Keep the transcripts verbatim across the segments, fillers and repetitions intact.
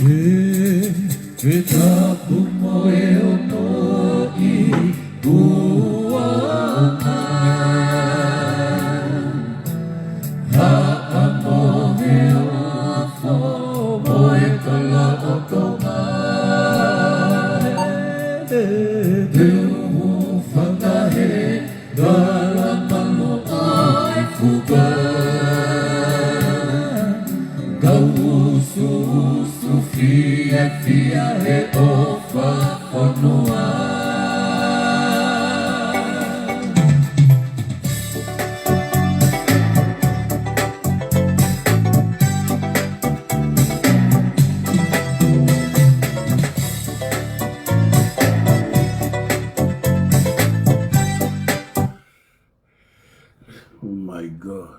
ʻE, ʻe tapu mo e ono ʻi kuonga. Haʻamo he ofo mo e kalaʻotonga. ʻE, ʻe hūfanga he kalamalua ʻi fuka. Kau usuusu fiefia he ʻofa fonua. Oh my God.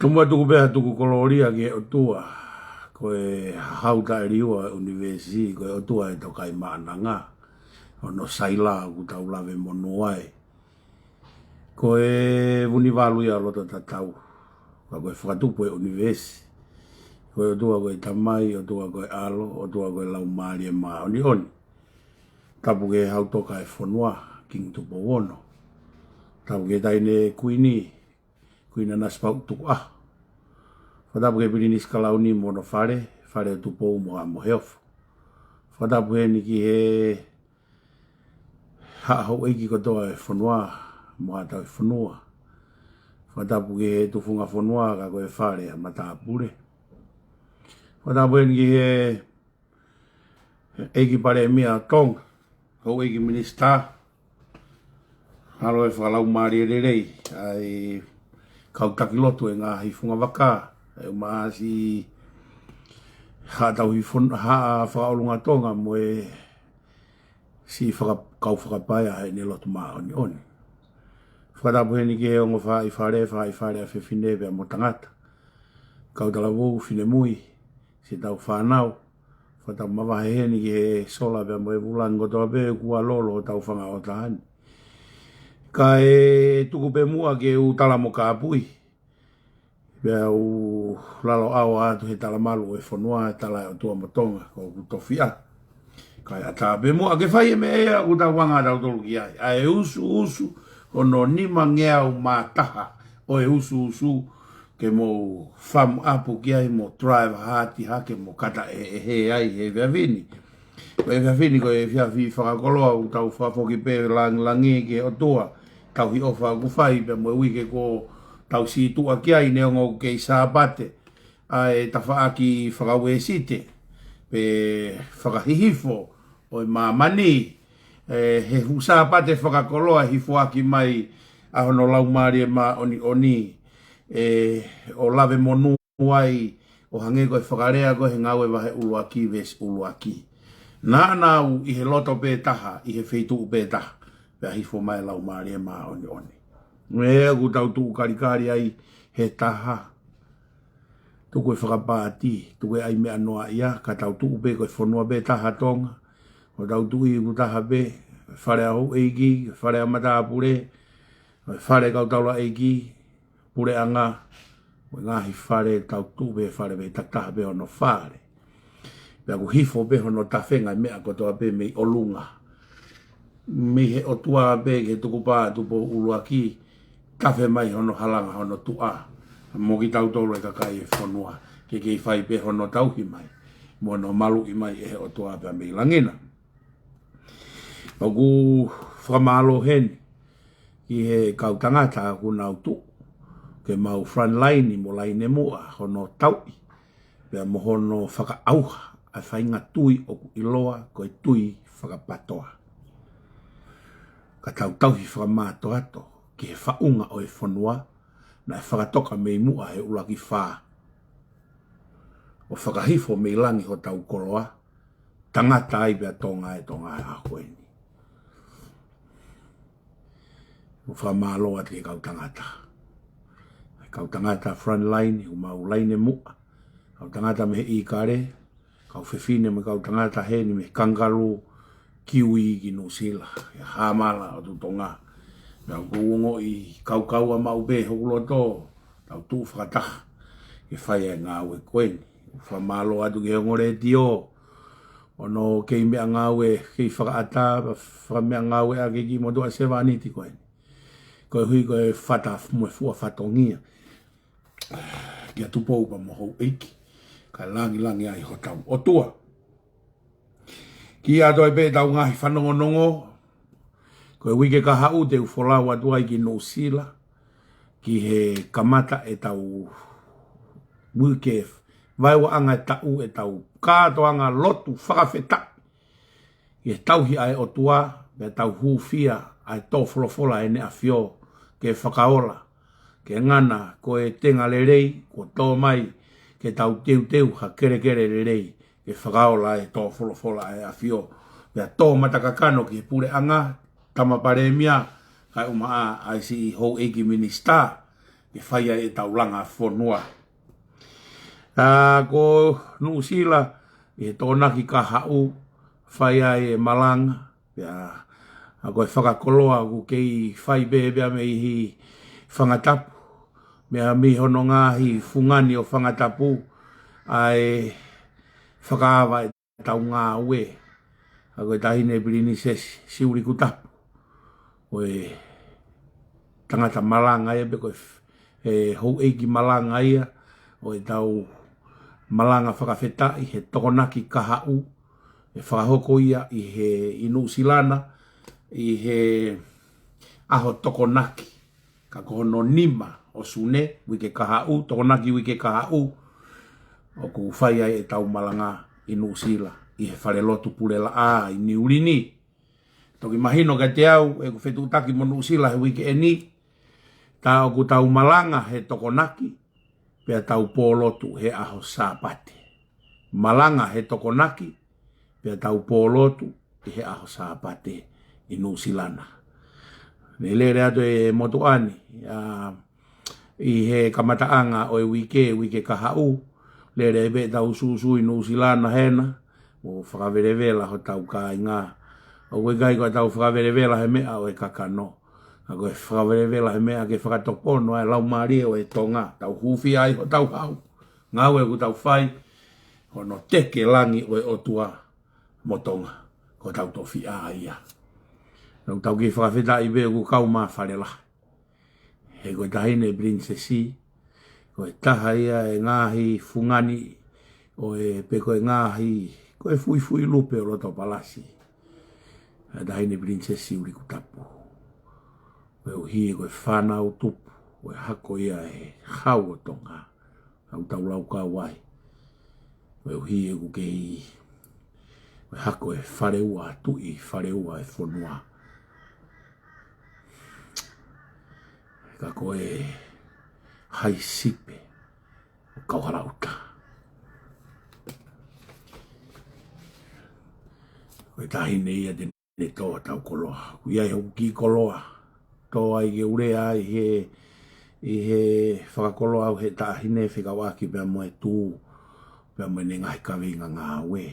Tomuʻa tuku pē ha tuku kolōlia ki he ʻOtua, ko e Hau Taʻeliua ʻUnivēsi, ko e ʻOtua ʻe Tokaimaʻananga, hono saila ʻoku tau lave monū ai. Ko e Vunivalu ia ʻo loto tatau. Ka ko e Fakatupu ʻo e ʻunivēsi. Ko e ʻOtua ko e Tamai, ʻOtua ko e ʻAlo, ʻOtua ko e Laumālie Māʻoniʻoni. Tapu ki he Hau Toka ʻo e fonua, Kingi Tupou Ono. Tapu ki he Taʻahine Kuini, Kuini Nanasipauʻu Tukuʻaho. Fakatapu ki he Pilinisi Kalauni mo hono fale, Fale ʻo Tupou mo Haʻa Moheofo. Fakatapu heni ki he haʻa houʻeiki kotoa ʻo e fonua, mo haʻa tauhi fonua. Fakatapu ki he tufunga fonua, ka ko e Fale ʻa Matāpule. Fakatapu heni ki he ʻEiki Palēmia ʻo Tonga, Houʻeiki Minisitā, ʻAlo ʻo e Fakalaumālie Lelei, ʻa e kau taki lotu ʻo e ngaahi fungavaka, ʻa e ʻumaʻā siʻi haʻa tauhi fon-, haʻa fakaʻolunga Tonga mo e siʻi faka-, kau fakapaea ʻi heʻene lotu māʻoniʻoni. Fakatapu heni ki he ongo faʻahi fale, faʻahi fale ʻa fefine pea mo tangata, kau talavou, finemui, siʻetau fānau. Fakatapu mavahe heni ki he sola pea mo e vūlangi kotoa pē kuo lolo hotau fanga ʻotaha ni. Kae tuku pē muʻa ke u tala mo kāpui, pea u lalo ʻaua atu he talamalu ʻo e fonua, he tala ʻa e ʻOtua mo Tonga, ko ʻeku tofiʻa. Kae ʻatā pē muʻa ke fai e meʻa ia ʻoku tau hanga ʻa tautolu ki ai. ʻA e usuusu hono nimangeau mā taha ʻo e usuusu, ke mou famu ʻapu ki ai, mou drive hard hake, mou kata ʻehiʻehi ai he efiafi ni. Ko e efiafi ni ko e efiafi fakakoloa, ʻoku tau fakafoki pē langilangi ki he ʻOtua, tauhi ʻofa ʻoku fai, pea mo e uike kuo tau sītuʻa ki ai, neongo ʻoku kei Sāpate ʻa e tafaʻaki fakauēsite pe fakahihifo ʻo e māmani, ʻe, he fuʻu Sāpate fakakoloa ʻe hifoaki mai ʻa hono Laumālie Māʻoniʻoni, ʻe, ʻo lave monū ai, ʻo hangē ko e fakalea ko ē he Ngāue vahe ʻuluaki, veesi ʻuluaki. Naʻa nau ʻi he loto pē taha, ʻi he feituʻu pē taha, pea hifo mai Laumālie Māʻoniʻoni. Meʻa ʻoku tau tuʻu kalikali ai he taha, tuku e fakapaati, tuku e ʻai meʻa noa ia, ka tau tuʻu pē ko e fonua pē taha Tonga, ʻo tau tuʻu ʻi he ʻū taha pē, Fale ʻa Houʻeiki, Fale ʻa Matāpule, Fale kau taulaʻeiki, puleʻanga, mo e ngaahi fale, tau tuʻu pē fale pē, takitaha pē hono fale. Pea ʻoku hifo pē hono tafenga e meʻa kotoa pē mei ʻolunga, mei he ʻOtua pē ki he tukupā Tupou ʻUluaki, tafe mai hono halanga, hono tuʻa, mo kitautolu e kakai e fonua, ke kei fai pē hono tauhi mai, mo hono maluʻi mai ʻe he ʻOtua pea mei langi na. ʻOku fakamālō heni ki he kau tangata ʻoku nau tuʻu ke mau frontline mo laine muʻa hono tauʻi, pea mo hono fakaʻauha ʻa e faʻahinga tui ʻoku ʻiloa ko e tui fakapatoa. Ka tau tauhi fakamātoato ki he faʻunga ʻo e fonua, naʻe fakatoka mei muʻa he ʻUluaki Fā, ʻo fakahifo mei langi hotau koloa, tangata ai pea Tonga ʻa e Tonga he ʻaho ko eni. ʻOku fakamālō atu ki he kau tangata. Kau tangata frontline, ʻoku mau laine muʻa. Kau tangata mei he ʻIkale, kau fefine mo e kau tangata heni mei he Kangaroo, Kiwi ki Nuʻusila, ʻi Hāmala ʻo Tonga. Pea ʻoku ou ongoʻi kaukaua maʻu pē hoku loto, tau tuʻu fakataha ke fai e ngāue ko eni. Fakamālō atu ki he ongo letiō, ʻo hono kei meʻangāue, kei fakaʻatā, fakameʻangāue ʻaki e kiʻi motuʻa sevāniti ko eni. Koeʻuhi ko e fata mo e fua fatongia kia Tupou pea mo Houʻeiki, kae langilangiʻia hotau ʻOtua. Kiʻi ʻā atu ai pē ʻetau ngaahi fanongonongo, ko e uike kahaʻu te u folau atu ai ki Nuʻusila, ki he kamata ʻetau uike vaeuaʻanga ʻo e taʻu, ʻetau kātoanga lotu fakafetaʻi ki he tauhi ʻa e ʻOtua, pea tau hūfia ʻa e tō folofola ʻa ʻEne ʻAfio, ke fakaola, ke ngana ko e tenga lelei kuo tō mai, ke tau teuteu ha kelekele lelei, ke fakaola e tō folofola ʻa e ʻAfio. Pea tō matakakano ki he puleʻanga, Tama Palēmia, kae ʻumaʻā ʻa e siʻi houʻeiki minisitā, ke fai ai ʻetau langa fonua. ʻA, ko Nuʻusila, ʻi he Tokonaki kahaʻu, fai ai e malanga, pea ʻA ko e fakakoloa ʻoku kei fai pē pea mei he fanga tapu, mei hono ngaahi fungani ʻo fanga tapu, ʻa e fakaava ʻetau ngāue. ʻA ko e Taʻahine Pilinisesi Siulikutapu, ko e tangata malanga ia pe ko e f-, e houʻeiki malanga ia ʻo ʻetau malanga fakafetaʻi he Tokonaki Kahaʻu, ʻe fakahoko ia ʻi he, ʻi Nuʻusila na, ʻi he ʻaho Tokonaki, ka ko hono nima ʻo Sune, uike kahaʻu, Tokonaki uike kahaʻu, ʻoku fai ai ʻetau malanga ʻi Nuʻusila, ʻi he Falelotu Pulelaʻā ʻi Niulini. Toki mahino kiate au ʻeku fetuʻutaki mo Nuʻusila he uike ʻeni, tā ʻoku tau malanga he Tokonaki, pea tau pōlotu he ʻaho Sāpate. Malanga he Tokonaki, pea tau pōlotu ʻi he ʻaho Sāpate ʻi Nuʻusila na. Ne lele atu e motuʻa ni, ʻa, ʻi he kamataʻanga ʻo e uike, uike kahaʻu, lele pē ʻetau sūsū ʻi Nuʻusila na hena, mo fakavelevela hotau kāinga. ʻOku ʻikai ko ʻetau fakavelevela he meʻa ʻo e kakano, ka ko e fakavelevela he meʻa ke fakatopono ʻa e laumālie ʻo e Tonga, tau hūfia ai hotau hau. Ngāue ʻoku tau fai, hono teke langi ʻo e ʻOtua mo Tonga, ko hotau tofiʻa ia. Nau tau kei fakafetaʻi pē ʻoku kau mā Fale Lahi. He ko e Taʻahine Pilinisesi, ko e taha ia e ngaahi fungani ʻo e, pe ko e ngaahi, ko e fuifui lupe ʻo loto palasi, ʻa e Taʻahine Pilinisesi Siulikutapu. Koeʻuhi ko e fānau tupu ʻo e hako ia e Hau ʻo Tonga, ʻoku tau laukau ai. Koeʻuhi ʻoku kei, ko e hako e faleua, tuʻi faleua e fonua. Ka ko e haʻi sipe ʻo Kauhalaʻuta. Ko e Taʻahine ia te ne tō hotau koloa. ʻOku ʻi ai hoku kiʻi koloa tō ai ke u lea ai he, ʻi he fakakoloa au he Taʻahine fekauʻaki pea mo e Tū, pea mo ʻene ngaahi kaveinga ngāue.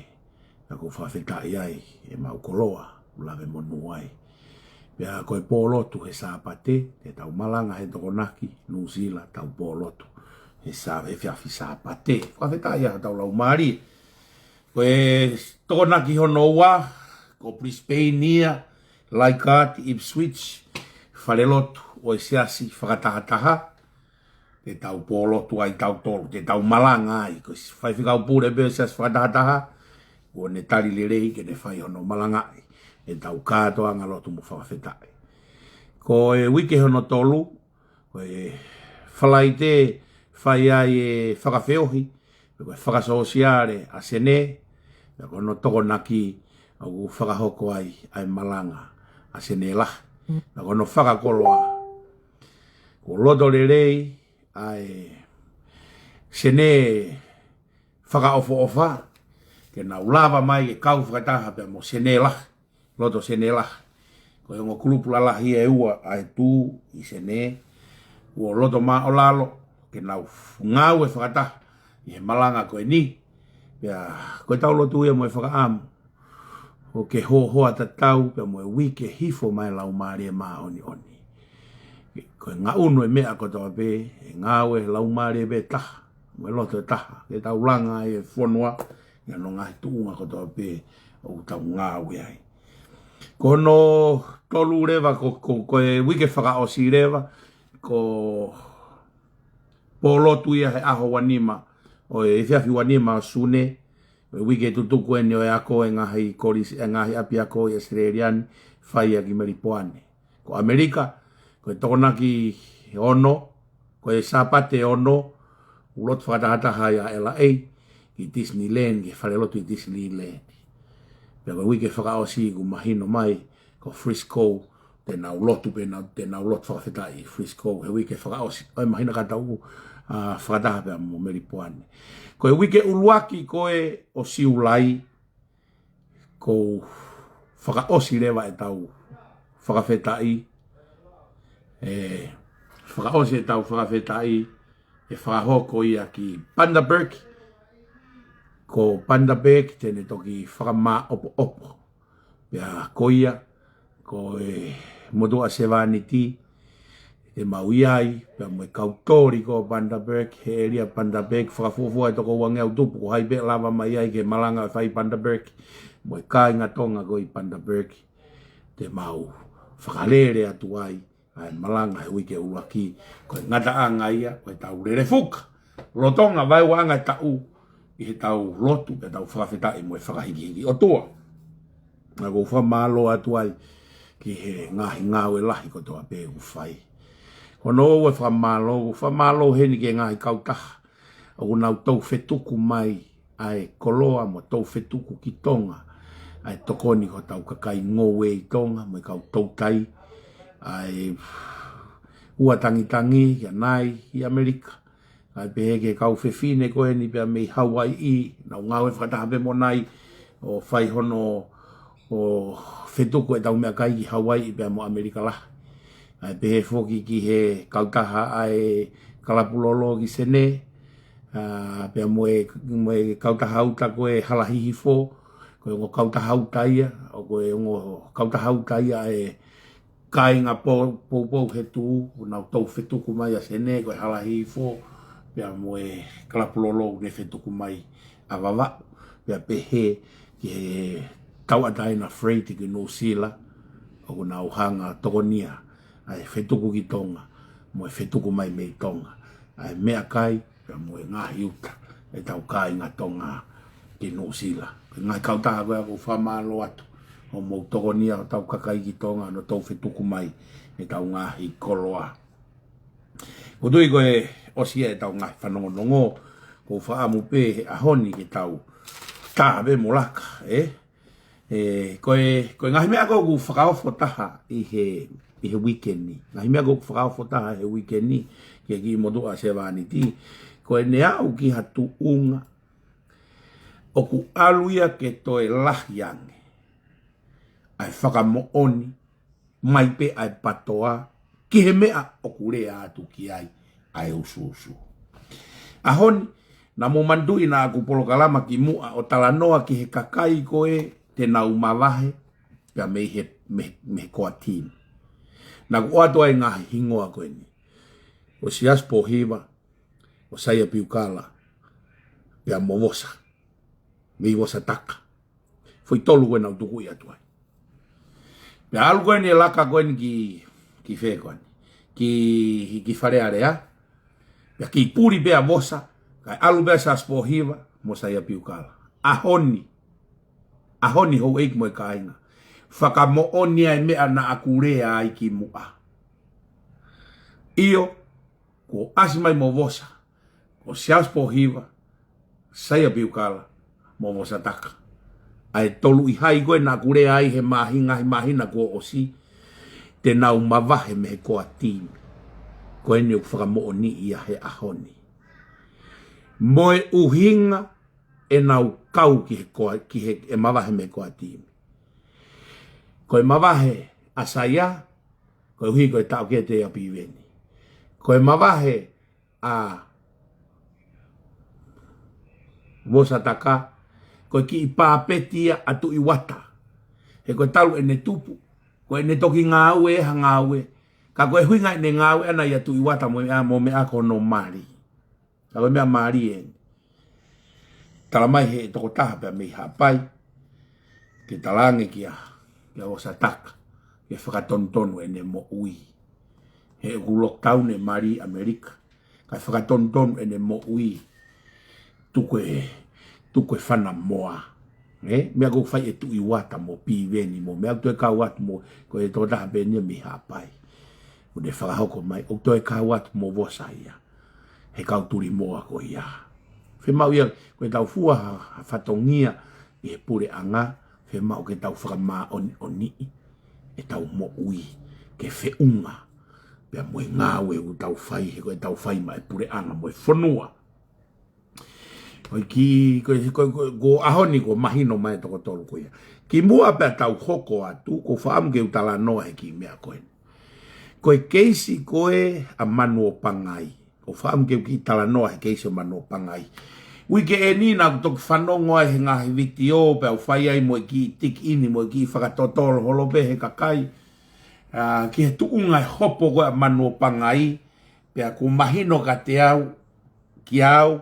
Pea ʻoku ou fakafetaʻi ai ʻemau koloa, ʻoku lave monū ai. Pea ko e pōlotu he Sāpate, te tau malanga he Tokonaki, Nuʻusila, tau pōlotu he Sā-, he efiafi Sāpate. Fakafetaʻi ʻa hotau laumālie. Ko e Tokonaki hono ua, ko Brisbane ia, Leichhardt, Ipswich, falelotu ʻo e Siasi Fakatahataha, te tau pōlotu ai tautolu, te tau malanga ai, ko e faifekau pule pē ʻo e Siasi Fakatahataha, kuo ne tali lelei ke ne fai hono malangaʻi ʻetau kātoanga lotu mo fakafetaʻi. Ko e uike hono tolu, ko e Falaite fai ai e fakafeohi, pe ko e fakasōsiale ʻa Sene, pea ko hono Tokonaki ʻoku fakahoko ai ʻa e malanga ʻa Sene Lahi. Pea ko hono fakakoloa, kuo loto lelei ʻa e Sene Fakaʻofoʻofa, ke nau lava mai ke kau fakataha pea mo Sene Lahi, loto Sene Lahi. Ko e ongo kulupu lalahi ʻe ua ʻa e Tū ʻi Sene, kuo loto māʻolalo ke nau f-, ngāue fakataha ʻi he malanga ko eni. Pea ko ʻetau lotu ia mo e fakaʻamu ʻoku ke hohoa tatau pea mo e uike hifo mai Laumālie Māʻoniʻoni. Ko e ngaʻunu e meʻa kotoa pē, ʻe ngāue he laumālie pē taha, mo e loto ʻe taha, ke tau langa ai e fonua ʻi hono ngaahi tuʻunga kotoa pē ʻoku tau ngāue ai. Ko hono tolu leva, ko, ko, ko e uike fakaʻosi leva, ko pōlotu ia he ʻaho ua nima ʻo e efiafi ua nima ʻo Sune, ʻo e uike tutuku eni ʻo e ako e ngaahi kolisi, e ngaahi ʻapiako ʻi ʻAositelēlia ni, fai ia ki Melipoane. Ko ʻAmelika, ko e Tokonaki ono, ko e Sāpate ono, ʻoku lotu fakatahataha ai ʻa L A ki Disneyland, ki he falelotu ʻi Disneyland. Pea ko e uike fakaʻosi ʻoku mahino mai, ko Frisco, te nau lotu pē nau, te nau lotu fakafetaʻi ʻi Frisco he uike fakaʻosi ʻo e māhina, ka tau, ʻa, fakataha pea mo Melipoane. Ko e uike ʻuluaki ko ē ʻo Siulai, ʻoku fakaʻosi leva ʻetau fakafetaʻi, ʻe fakaʻosi ʻetau fakafetaʻi, ʻe fakahoko ia ki Bundaberg. Ko Bundaberg te ne toki fakamāʻopoʻopo. Pea ko ia, ko e motuʻa sevāniti, te mau ʻi ai, pea mo e kau toli ko Bundaberg, he ʻēlia Bundaberg, fakafuofua e toko uangeau tupu, ko hai pē lava mai ai ke malanga ʻo fai Bundaberg, mo e kāinga Tonga ko ē ʻi Bundaberg, te mau fakalele atu ai ʻa e malanga he uike ʻuluaki, ko e ngataʻanga ia, ko e tau lele fuka lolotonga vaeuaʻanga e taʻu, ʻi he tau lotu, pea tau fakafetaʻi mo e fakahikihiki ʻOtua. Naʻa ʻoku ou fakamālō atu ai ki he ngaahi ngāue lahi kotoa pē ʻoku fai. Ko hono ua e fakamālō, ʻoku ou fakamālō heni ki he ngaahi kautaha ʻoku nau tou fetuku mai ʻa e koloa mo tou fetuku ki Tonga ʻa e tokoni ki hotau kakai ngoue ʻi Tonga mo e kau toutai, ʻa e ua tangitangi, kia nai ʻi ʻAmelika. ʻA e pehē ki he kau fefine ko eni pea mei Hauaiʻi, nau ngāue fakataha pē mo nai ʻo fai hono ʻo fetuku ʻetau meʻakai ki Hauaiʻi pea mo ʻAmelika lahi. ʻA e pehē foki ki he kautaha ʻa e Kalapulolo ki Senē, ʻa, pea mo e, mo e kautaha uta ko e Hala Hihifo, ko e ongo kautaha uta ia, ʻo ko e ongo kautaha uta ia ʻa e kāinga Pou-, Poupou he Tuʻu, ʻoku nau tou fetuku mai ʻa Senē, ko e Hala Hihifo, pea mo e Kalapulolo ne fetuku mai ʻa Vavaʻu, pea pehē ki he tauʻatāina freight ki Nuʻusila, ʻoku nau hanga tokonia ʻa e fetuku ki Tonga, mo e fetuku mai mei Tonga, ʻa e meʻakai, pea mo e ngaahi uta ʻetau kāinga Tonga ki Nuʻusila. Ko e ngaahi kautaha ko ia ʻoku ou fakamālō atu, ʻo mou tokonia hotau kakai ki Tonga, ʻo tou fetuku mai ʻetau ngaahi koloa. ʻOku ou tui ko e ʻosi ia ʻetau ngaahi fanongonongo, ʻoku ou fakaʻamu pē he ʻaho ni ke tau tā pē mo laka, ē? ʻE, ko e, ko e ngaahi meʻa ko ē ʻoku fakaofo taha ʻi he, ʻi he uike ni. Ngaahi meʻa ko ē ʻoku fakaofo taha he uike ni, ki he kiʻi motuʻa sevāniti, ko ʻene aʻu ki ha tuʻunga ʻoku ʻalu ia ke toe lahi ange ʻa e fakamoʻoni mai pē ʻa e PTOA ki he meʻa ʻoku lea atu ki ai ʻa e usuusu. ʻAho ni, naʻa mou manatuʻi naʻa ku polokalama ki muʻa ʻo talanoa ki he kakai ko ē te nau mavahe, pea mei he, mei, mei he core team. Naʻa ku ʻoatu ai ngaahi hingoa ko eni. ʻO Siaosi Pōhiva, ʻo Saia Piukala, pea mo Vosa. Mei Vosa Taka. Foʻi tolu ko ē naʻa ku tukuʻi atu ai. Pea ʻalu ko eni e laka ko eni ki, ki fē ko eni. Ki, ki Fale Alea. Pea kiʻi puli pē ʻa Vosa. Kae ʻalu pē ʻa Siaosi Pōhiva, mo Saia Piukala. ʻAho ni. ʻAho ni houʻeiki mo e kāinga. Fakamoʻoni ʻa e meʻa naʻa ku lea ai ki muʻa. ʻIo, kuo ʻasi mai mo Vosa, ko Siaosi Pōhiva, Saia Piukala, mo Vosa Taka. ʻA e tolu ʻi hai ko ē naʻa ku lea ai he māhina, he māhina kuo ʻosi, te nau mavahe mei he core team. Ko eni ʻoku fakamoʻoni ia he ʻaho ni. Mo e ʻuhinga ʻenau kau ki he core, ki he, ʻe mavahe mei he core team. Ko e mavahe ʻa Saia, koeʻuhi ko e taʻokete ia ʻa Piveni. Ko e mavahe ʻa Vosa Taka, ko e kiʻi pāpeti ia ʻa Tuʻi Uata. He ko e talu ʻene tupu, ko ʻene toki ngāue ha ngāue. Ka ko e ʻuhinga ʻene ngāue ʻana ia Tuʻi Uata mo meʻa, mo meʻa ko hono mali. Ka ko e meʻa mālie eni. Tala mai he tokotaha pea mei Haʻapai, ke talaange kia, kia Vosa Taka, ke fakatonutonu ʻene moʻui. He ʻoku lockdown e mali ʻAmelika, kae fakatonutonu ʻene moʻui. Tuku e, tuku e fana moa. Ē? Meʻa ʻoku fai ʻe Tuʻi Uata mo Piveni mo meʻa ʻoku toe kau atu mo, ko e tokotaha pē eni mei Haʻapai. ʻOku ne fakahoko mai, ʻoku toe kau atu mo Vosa ia he kau tuli moa ko ia. Fiemaʻu ia, ko e tau fua ha, ha fatongia ʻi he puleʻanga, fiemaʻu ke tau fakamāʻoniʻoniʻi ʻetau moʻui ke feʻunga pea mo e ngāue ʻoku tau fai, he ko e tau fai maʻa e puleʻanga mo e fonua. Ko e kiʻi, ko e, ko e, ko e, ko e ʻaho ni kuo mahino mai e toko tolu ko ia. Kimuʻa pea tau hoko atu, ʻoku ou fakaʻamu ke u talanoa he kiʻi meʻa ko eni. Ko e keisi ko ē ʻa Manu ʻo Pangai. ʻOku ou fakaʻamu ke u kiʻi talanoa he keisi ʻo Manu ʻo Pangai. Uike eni naʻa ku toki fanongo ai he ngaahi vitiō pea u fai ai mo e kiʻi tiki ʻini mo e kiʻi fakatotolo holo pē he kakai. ʻa, ki he tuʻunga e hopo ko ē ʻa Manuopangai, pea ʻoku mahino kiate au, kiate au,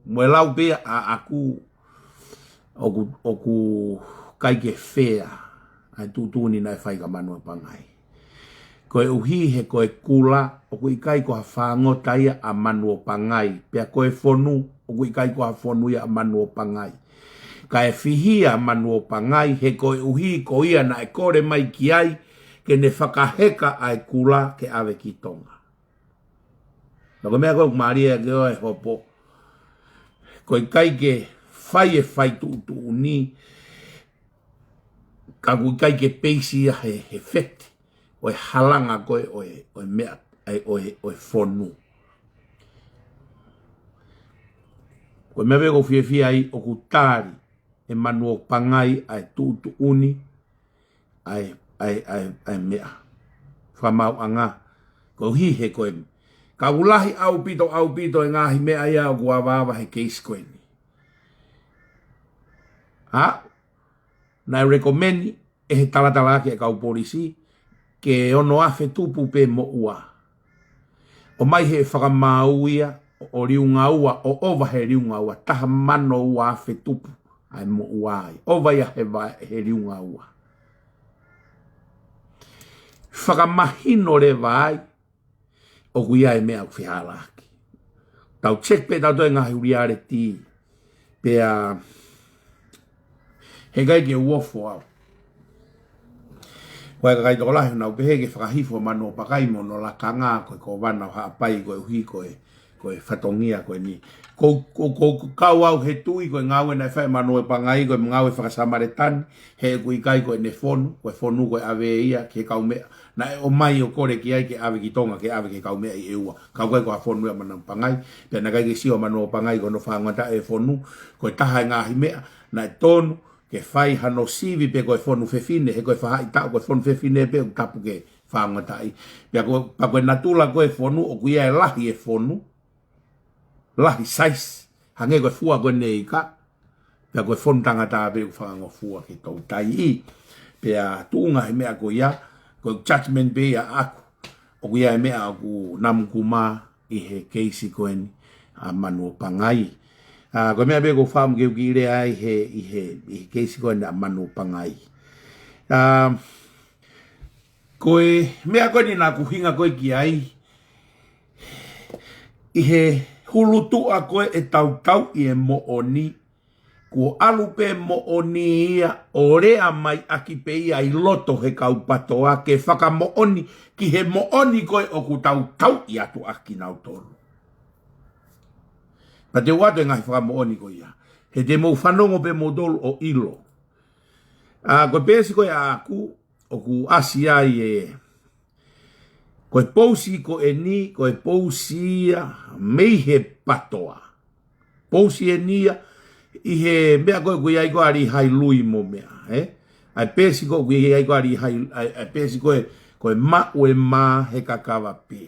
mo e lau pē ʻaʻaku, ʻoku, ʻoku ʻikai ke fair ʻa e tuʻutuʻuni naʻe fai kia Manuopangai. Koeʻuhi he ko e kula, ʻoku ʻikai ko ha fāngota ia ʻa Manuopangai, pea ko e fonu, ʻoku ʻikai ko ha fonu ia ʻa Manuopangai. Kae fihia ʻa Manuopangai, he koeʻuhi ko ia naʻe kole mai ki ai, ke ne fakaheka ʻa e kula ke ʻave ki Tonga. Pea ko e meʻa ko ē ʻoku mālie ʻaki ʻo e hopo, ko e ʻikai ke fai e fai tuʻutuʻuni, ka ʻoku ʻikai ke peisi ia he, he feti, ʻo e halanga ko ē, ʻo e, ʻo e meʻa, ʻa e, ʻo e, ʻo e fonu. Ko e meʻa pē ʻoku ou fiefia ai ʻoku tali ʻe Manuopangai ʻa e tuʻutuʻuni, ʻa e, ʻa e, ʻa e, ʻa e meʻa. Fakamaauʻanga, koeʻuhi he ko e, ka ʻoku lahi ʻaupito, ʻaupito e ngaahi meʻa ia ʻoku avaava he keisi ko eni. ʻA, naʻe recommend ʻe he talatalaaki ʻa e kau polisi, ke ono afe tupu pē moʻua. ʻOmai he fakamaau ia, ʻo, ʻo liunga ua, ʻo ova he liunga ua, taha mano ua afe tupu, ʻa e moʻua ai. ʻOva ia he va-, he liunga ua. Fakamahino leva ai, ʻoku ʻi ai e meʻa ʻoku fehālaaki. Tau check pē tautolu e ngaahi reality. Pea, he ʻikai ke u ofo au. Ko e kakai tokolahi ʻoku nau pehē ke fakahifo ʻa Manuopangai mo hono lakanga, ko e kōvana ʻo Haʻapai koeʻuhi ko e, ko e fatongia ko eni. Ko, ko, ko, ko kau au he tui ko e ngāue naʻe fai ʻe Manuopangai, ko e ngāue fakasamalitani, he ʻoku ʻikai ko ʻene fonu, ko e fonu ko e ʻave ia ki he kaumeʻa. Naʻe ʻomai ʻo kole ki ai ke ʻave ki Tonga, ke ʻave ki he kaumeʻa ʻi ʻEua. Ka ʻoku ʻikai ko ha fonu ia ʻa Manuopangai, pea naʻe ʻikai ke sio ʻa Manuopangai ko hono fāngota e fonu, ko e taha e ngaahi meʻa naʻe tonu ke fai hano sivi pē ko e fonu fefine, he ko e faʻahitaʻu ko e fonu fefine pē ʻoku tapu ke fāngotaʻi. Pea ko, pea ko e natula ko e fonu, ʻoku ʻi ai e lahi e fonu, lahi size, hangē ko e fua ko eni ʻi ka, pea ko e fonu tangata pē ʻoku fakangofua ki he toutai. Pea tuʻunga he meʻa ko ia, ko e judgment pē ia ʻaʻaku, ʻoku ʻi ai e meʻa ʻoku namukuma ʻi he keisi ko eni ʻa Manuopangai. ʻA, ko e meʻa pē ʻoku ou fakaʻamu ke u kiʻi lea ai he, ʻi he, ʻi he keisi ko eni ʻa Manuopangai. ʻA, ko e meʻa ko eni naʻa ku hinga ko ē ki ai, ʻi he hulutuʻa ko ē ʻetau tauʻi e moʻoni, kuo ʻalu pē moʻoni ia ʻo lea mai ʻaki pē ia ʻi loto he kau PATOA ke fakamoʻoni ki he moʻoni ko ē ʻoku tau tauʻi atu ʻaki kinautolu. Pea te u ʻoatu e ngaahi fakamoʻoni ko ia, he te mou fanongo pē moutolu ʻo ʻilo. ʻA, ko e peesi ko ē ʻaʻaku, ʻoku ʻasi ai e, ko e pousi ko eni, ko e pousi ia mei he PATOA. Pousi eni ia, ʻi he meʻa ko ē ʻoku ʻi ai ko ē ʻa Lihai Lui mo meʻa, ē? ʻA e peesi ko ē ʻoku ʻi ai ko ē ʻa Lihai, ʻa e, ʻa e peesi ko ē, ko e maʻu e mā he kakava pē.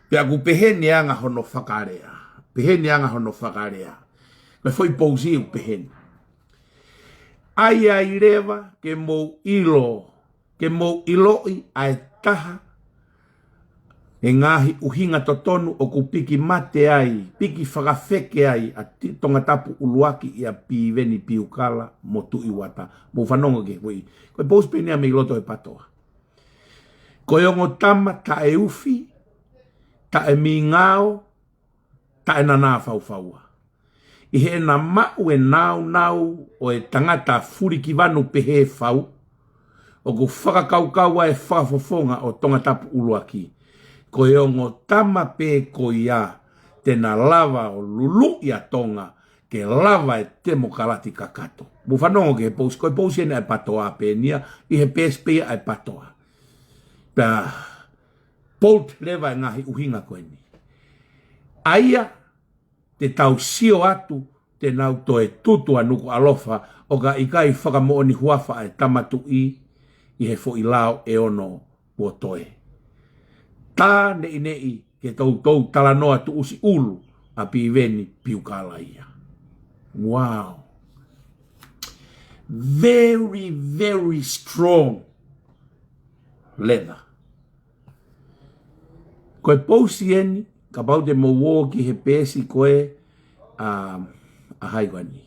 Pea ʻoku pehē ni e anga hono fakalea. Pehē ni e anga hono fakalea. Ko e foʻi pousi ʻoku pehē ni. ʻAi ai leva ke mou ʻilo, ke mou ʻiloʻi ʻa e taha e ngaahi ʻuhinga totonu ʻoku piki mate ai, piki fakafeke ai ʻa Ti-, Tongatapu ʻUluaki ʻia Piveni Piukala mo Tuʻi Uata. Mou fanongo ki he foʻi, ko e pousi pē eni ia mei loto he PATOA. Ko e ongo tama taʻeufi, taʻemingao, taʻenanā faufaua. ʻI heʻena maʻu e nāunau ʻo e tangata fulikivanu pehē fau, ʻoku fakakaukau ai e fakafofonga ʻo Tongatapu ʻUluaki, ko e ongo tama pē ko ia te na lava ʻo luluʻi ʻa Tonga ke lava e temokalati kakato. Mou fanongo ki he pousi, ko e pousi eni ʻa e PATOA pē eni ia, ʻi he peesi pē ia ʻa e PATOA. Pea bold leva e ngaahi ʻuhinga ko eni. ʻA ia, te tau sio atu, te nau toe tutu ʻa Nukuʻalofa, ʻo ka ʻikai fakamoʻoni huafa ʻa e Tama Tuʻi ʻi he foʻi lao ʻe ono kuo toe. Tā neʻineʻi ke toutou talanoa tuʻusi ʻulu ʻa Piveni Piukala ia. Wow. Very, very strong. Leather. Ko e pousi eni, kapau te mou ō ki he peesi ko ē ʻa, ʻa hai ko eni,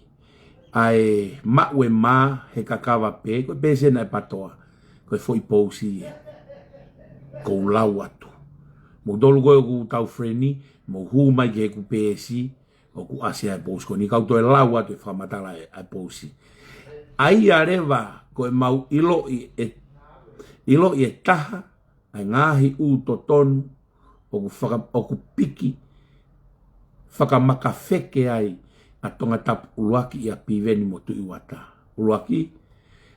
ʻa e Maʻu e Mā he Kakava Pē, ko e peesi ena ʻa e PATOA, ko e foʻi pousi ē. Ko u lau atu. Moutolu ko ē ʻoku tau friend, mou hū mai ki heʻeku peesi, ʻoku ʻasi ai e pousi ko eni, ka u toe lau atu e fakamatala ʻa e, ʻa e pousi. ʻA ia leva, ko e mau ʻiloʻi e, ʻiloʻi e taha ʻa e ngaahi ʻū totonu ʻoku faka-, ʻoku piki fakamakafeke ai ʻa Tongatapu ʻuluaki ʻia Piveni mo Tuʻi Uata. ʻUluaki,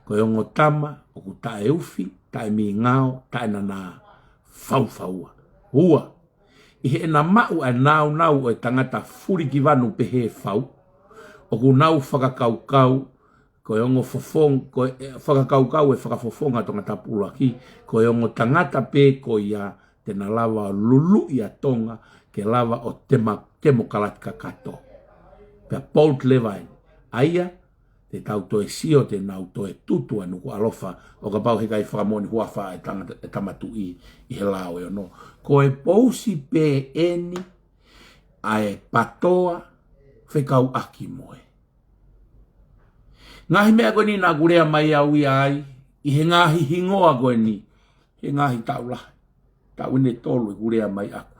ko e ongo tama ʻoku taʻeufi, taʻemīngao, taʻenanā, faufaua. Ua, ʻi heʻena maʻu ʻa e nāunau ʻo e tangata fulikivanu pehē fau, ʻoku nau fakakaukau, ko e ongo fofong-, ko e, ʻe, fakakaukau e fakafofonga Tongatapu ʻuluaki, ko e ongo tangata pē ko ia te na lava ʻo luluʻi ʻa Tonga ke lava ʻo tema-, temokalati kakato. Pea bold leva eni. ʻA ia, te tau toe sio, te nau toe tutu ʻa Nukuʻalofa, ʻo kapau heʻikai fakamoʻoni huafa e tangata, e tama tuʻi ʻi he lao ʻe ono. Ko e pousi pē eni ʻa e PATOA fekauʻaki mo e ngaahi meʻa ko eni naʻa ku lea mai au ia ai, ʻi he ngaahi hingoa ko eni, he ngaahi taʻu lahi. Taʻu ʻe tolu ʻeku lea mai ʻaku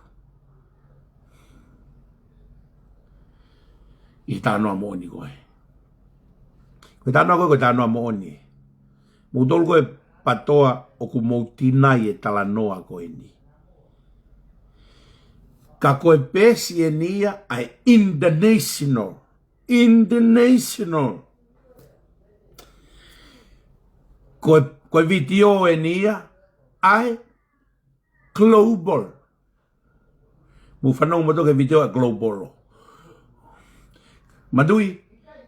ʻi he talanoa moʻoni ko ē. Ko e talanoa ko ē, ko e talanoa moʻoni. Moutolu ko ē PATOA ʻoku mou tinai e talanoa ko eni. Ka ko e peesi eni ia ʻa e international. International. Ko e, ko e vitiō eni ia ʻa e global. Mou fanongo moutolu ki he vitiō ʻa e global. Manatuʻi,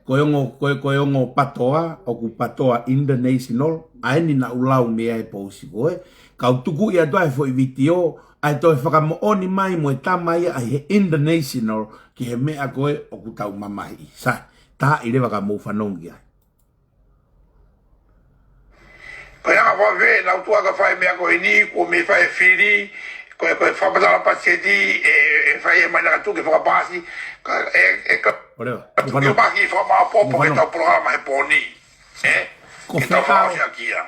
ko e ongo, ko e, ko e ongo PATOA, ʻoku PATOA international, ʻa eni naʻa ku lau mei ai e pousi ko ē. Ka u tuku ia atu ʻa e foʻi vitiō, ʻa e toe fakamoʻoni mai mo e tama ia ʻa e international ki he meʻa ko ē ʻoku tau mamahiʻi. Sai, tā ʻi leva ka mou fanongo ki ai. Ko e anga fēfē ʻenau tuʻu ʻo fai e meʻa ko eni, kuo mei fai e fili, ko e, ko e fakamatala patiseti, ʻe, ʻe fai e mai naka tuʻu ke fakapaasi, ka, ʻe, ʻe, ka, ʻo leva, tuʻu ke mou fanongo. Maki fakamāʻopoʻopo ke tau polokalama he pō ni. ʻE? Ko e fē tau fakaʻosi ʻaki ia.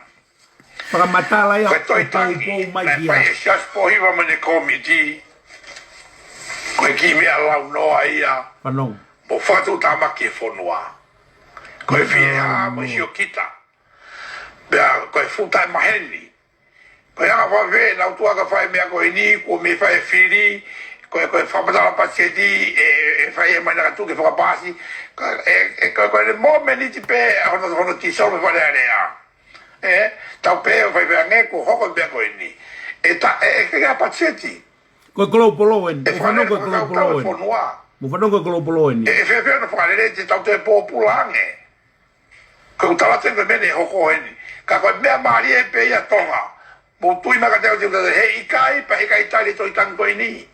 Fakamatala ia, ko e Tohi Tapu, poupou mai naʻe fai ʻe Siaosi Pōhiva mo ʻene kōmiti, ko e kiʻi meʻa launoa ia. Fanongo. Mo fakatuʻutāmaki e fonua. Ko e fie hā mo e siokita. Pea ko e fuʻu taʻemaheni. Ko e anga fēfē ʻenau tuʻu ʻo fai e meʻa ko eni, kuo mei fai e fili, ko e, ko e fakamatala patiseti, ʻe, ʻe fai e mai naka tuʻu ke fakapaasi. Ka, ʻe, ʻe, ko e, ko e momeniti pē hono, hono tīsolo mo e Fale Alea. ʻE, tau pehē ʻo fai pē ange kuo hoko e meʻa ko eni. ʻE ta, ʻe, ʻe, ke ka patiseti. Ko e global eni. ʻE fale ko e global eni. Mou fanongo ko e global eni. ʻE, ʻe fēfē hono fakalele te tau toe pōpula ange. Ko e tala atu ko e meʻa ne hoko eni. Ka ko e meʻa mālie pē ia Tonga. Mou tui mai ka te au te u tala, heʻikai, pea heʻikai tali e Tohi Tapu ko eni.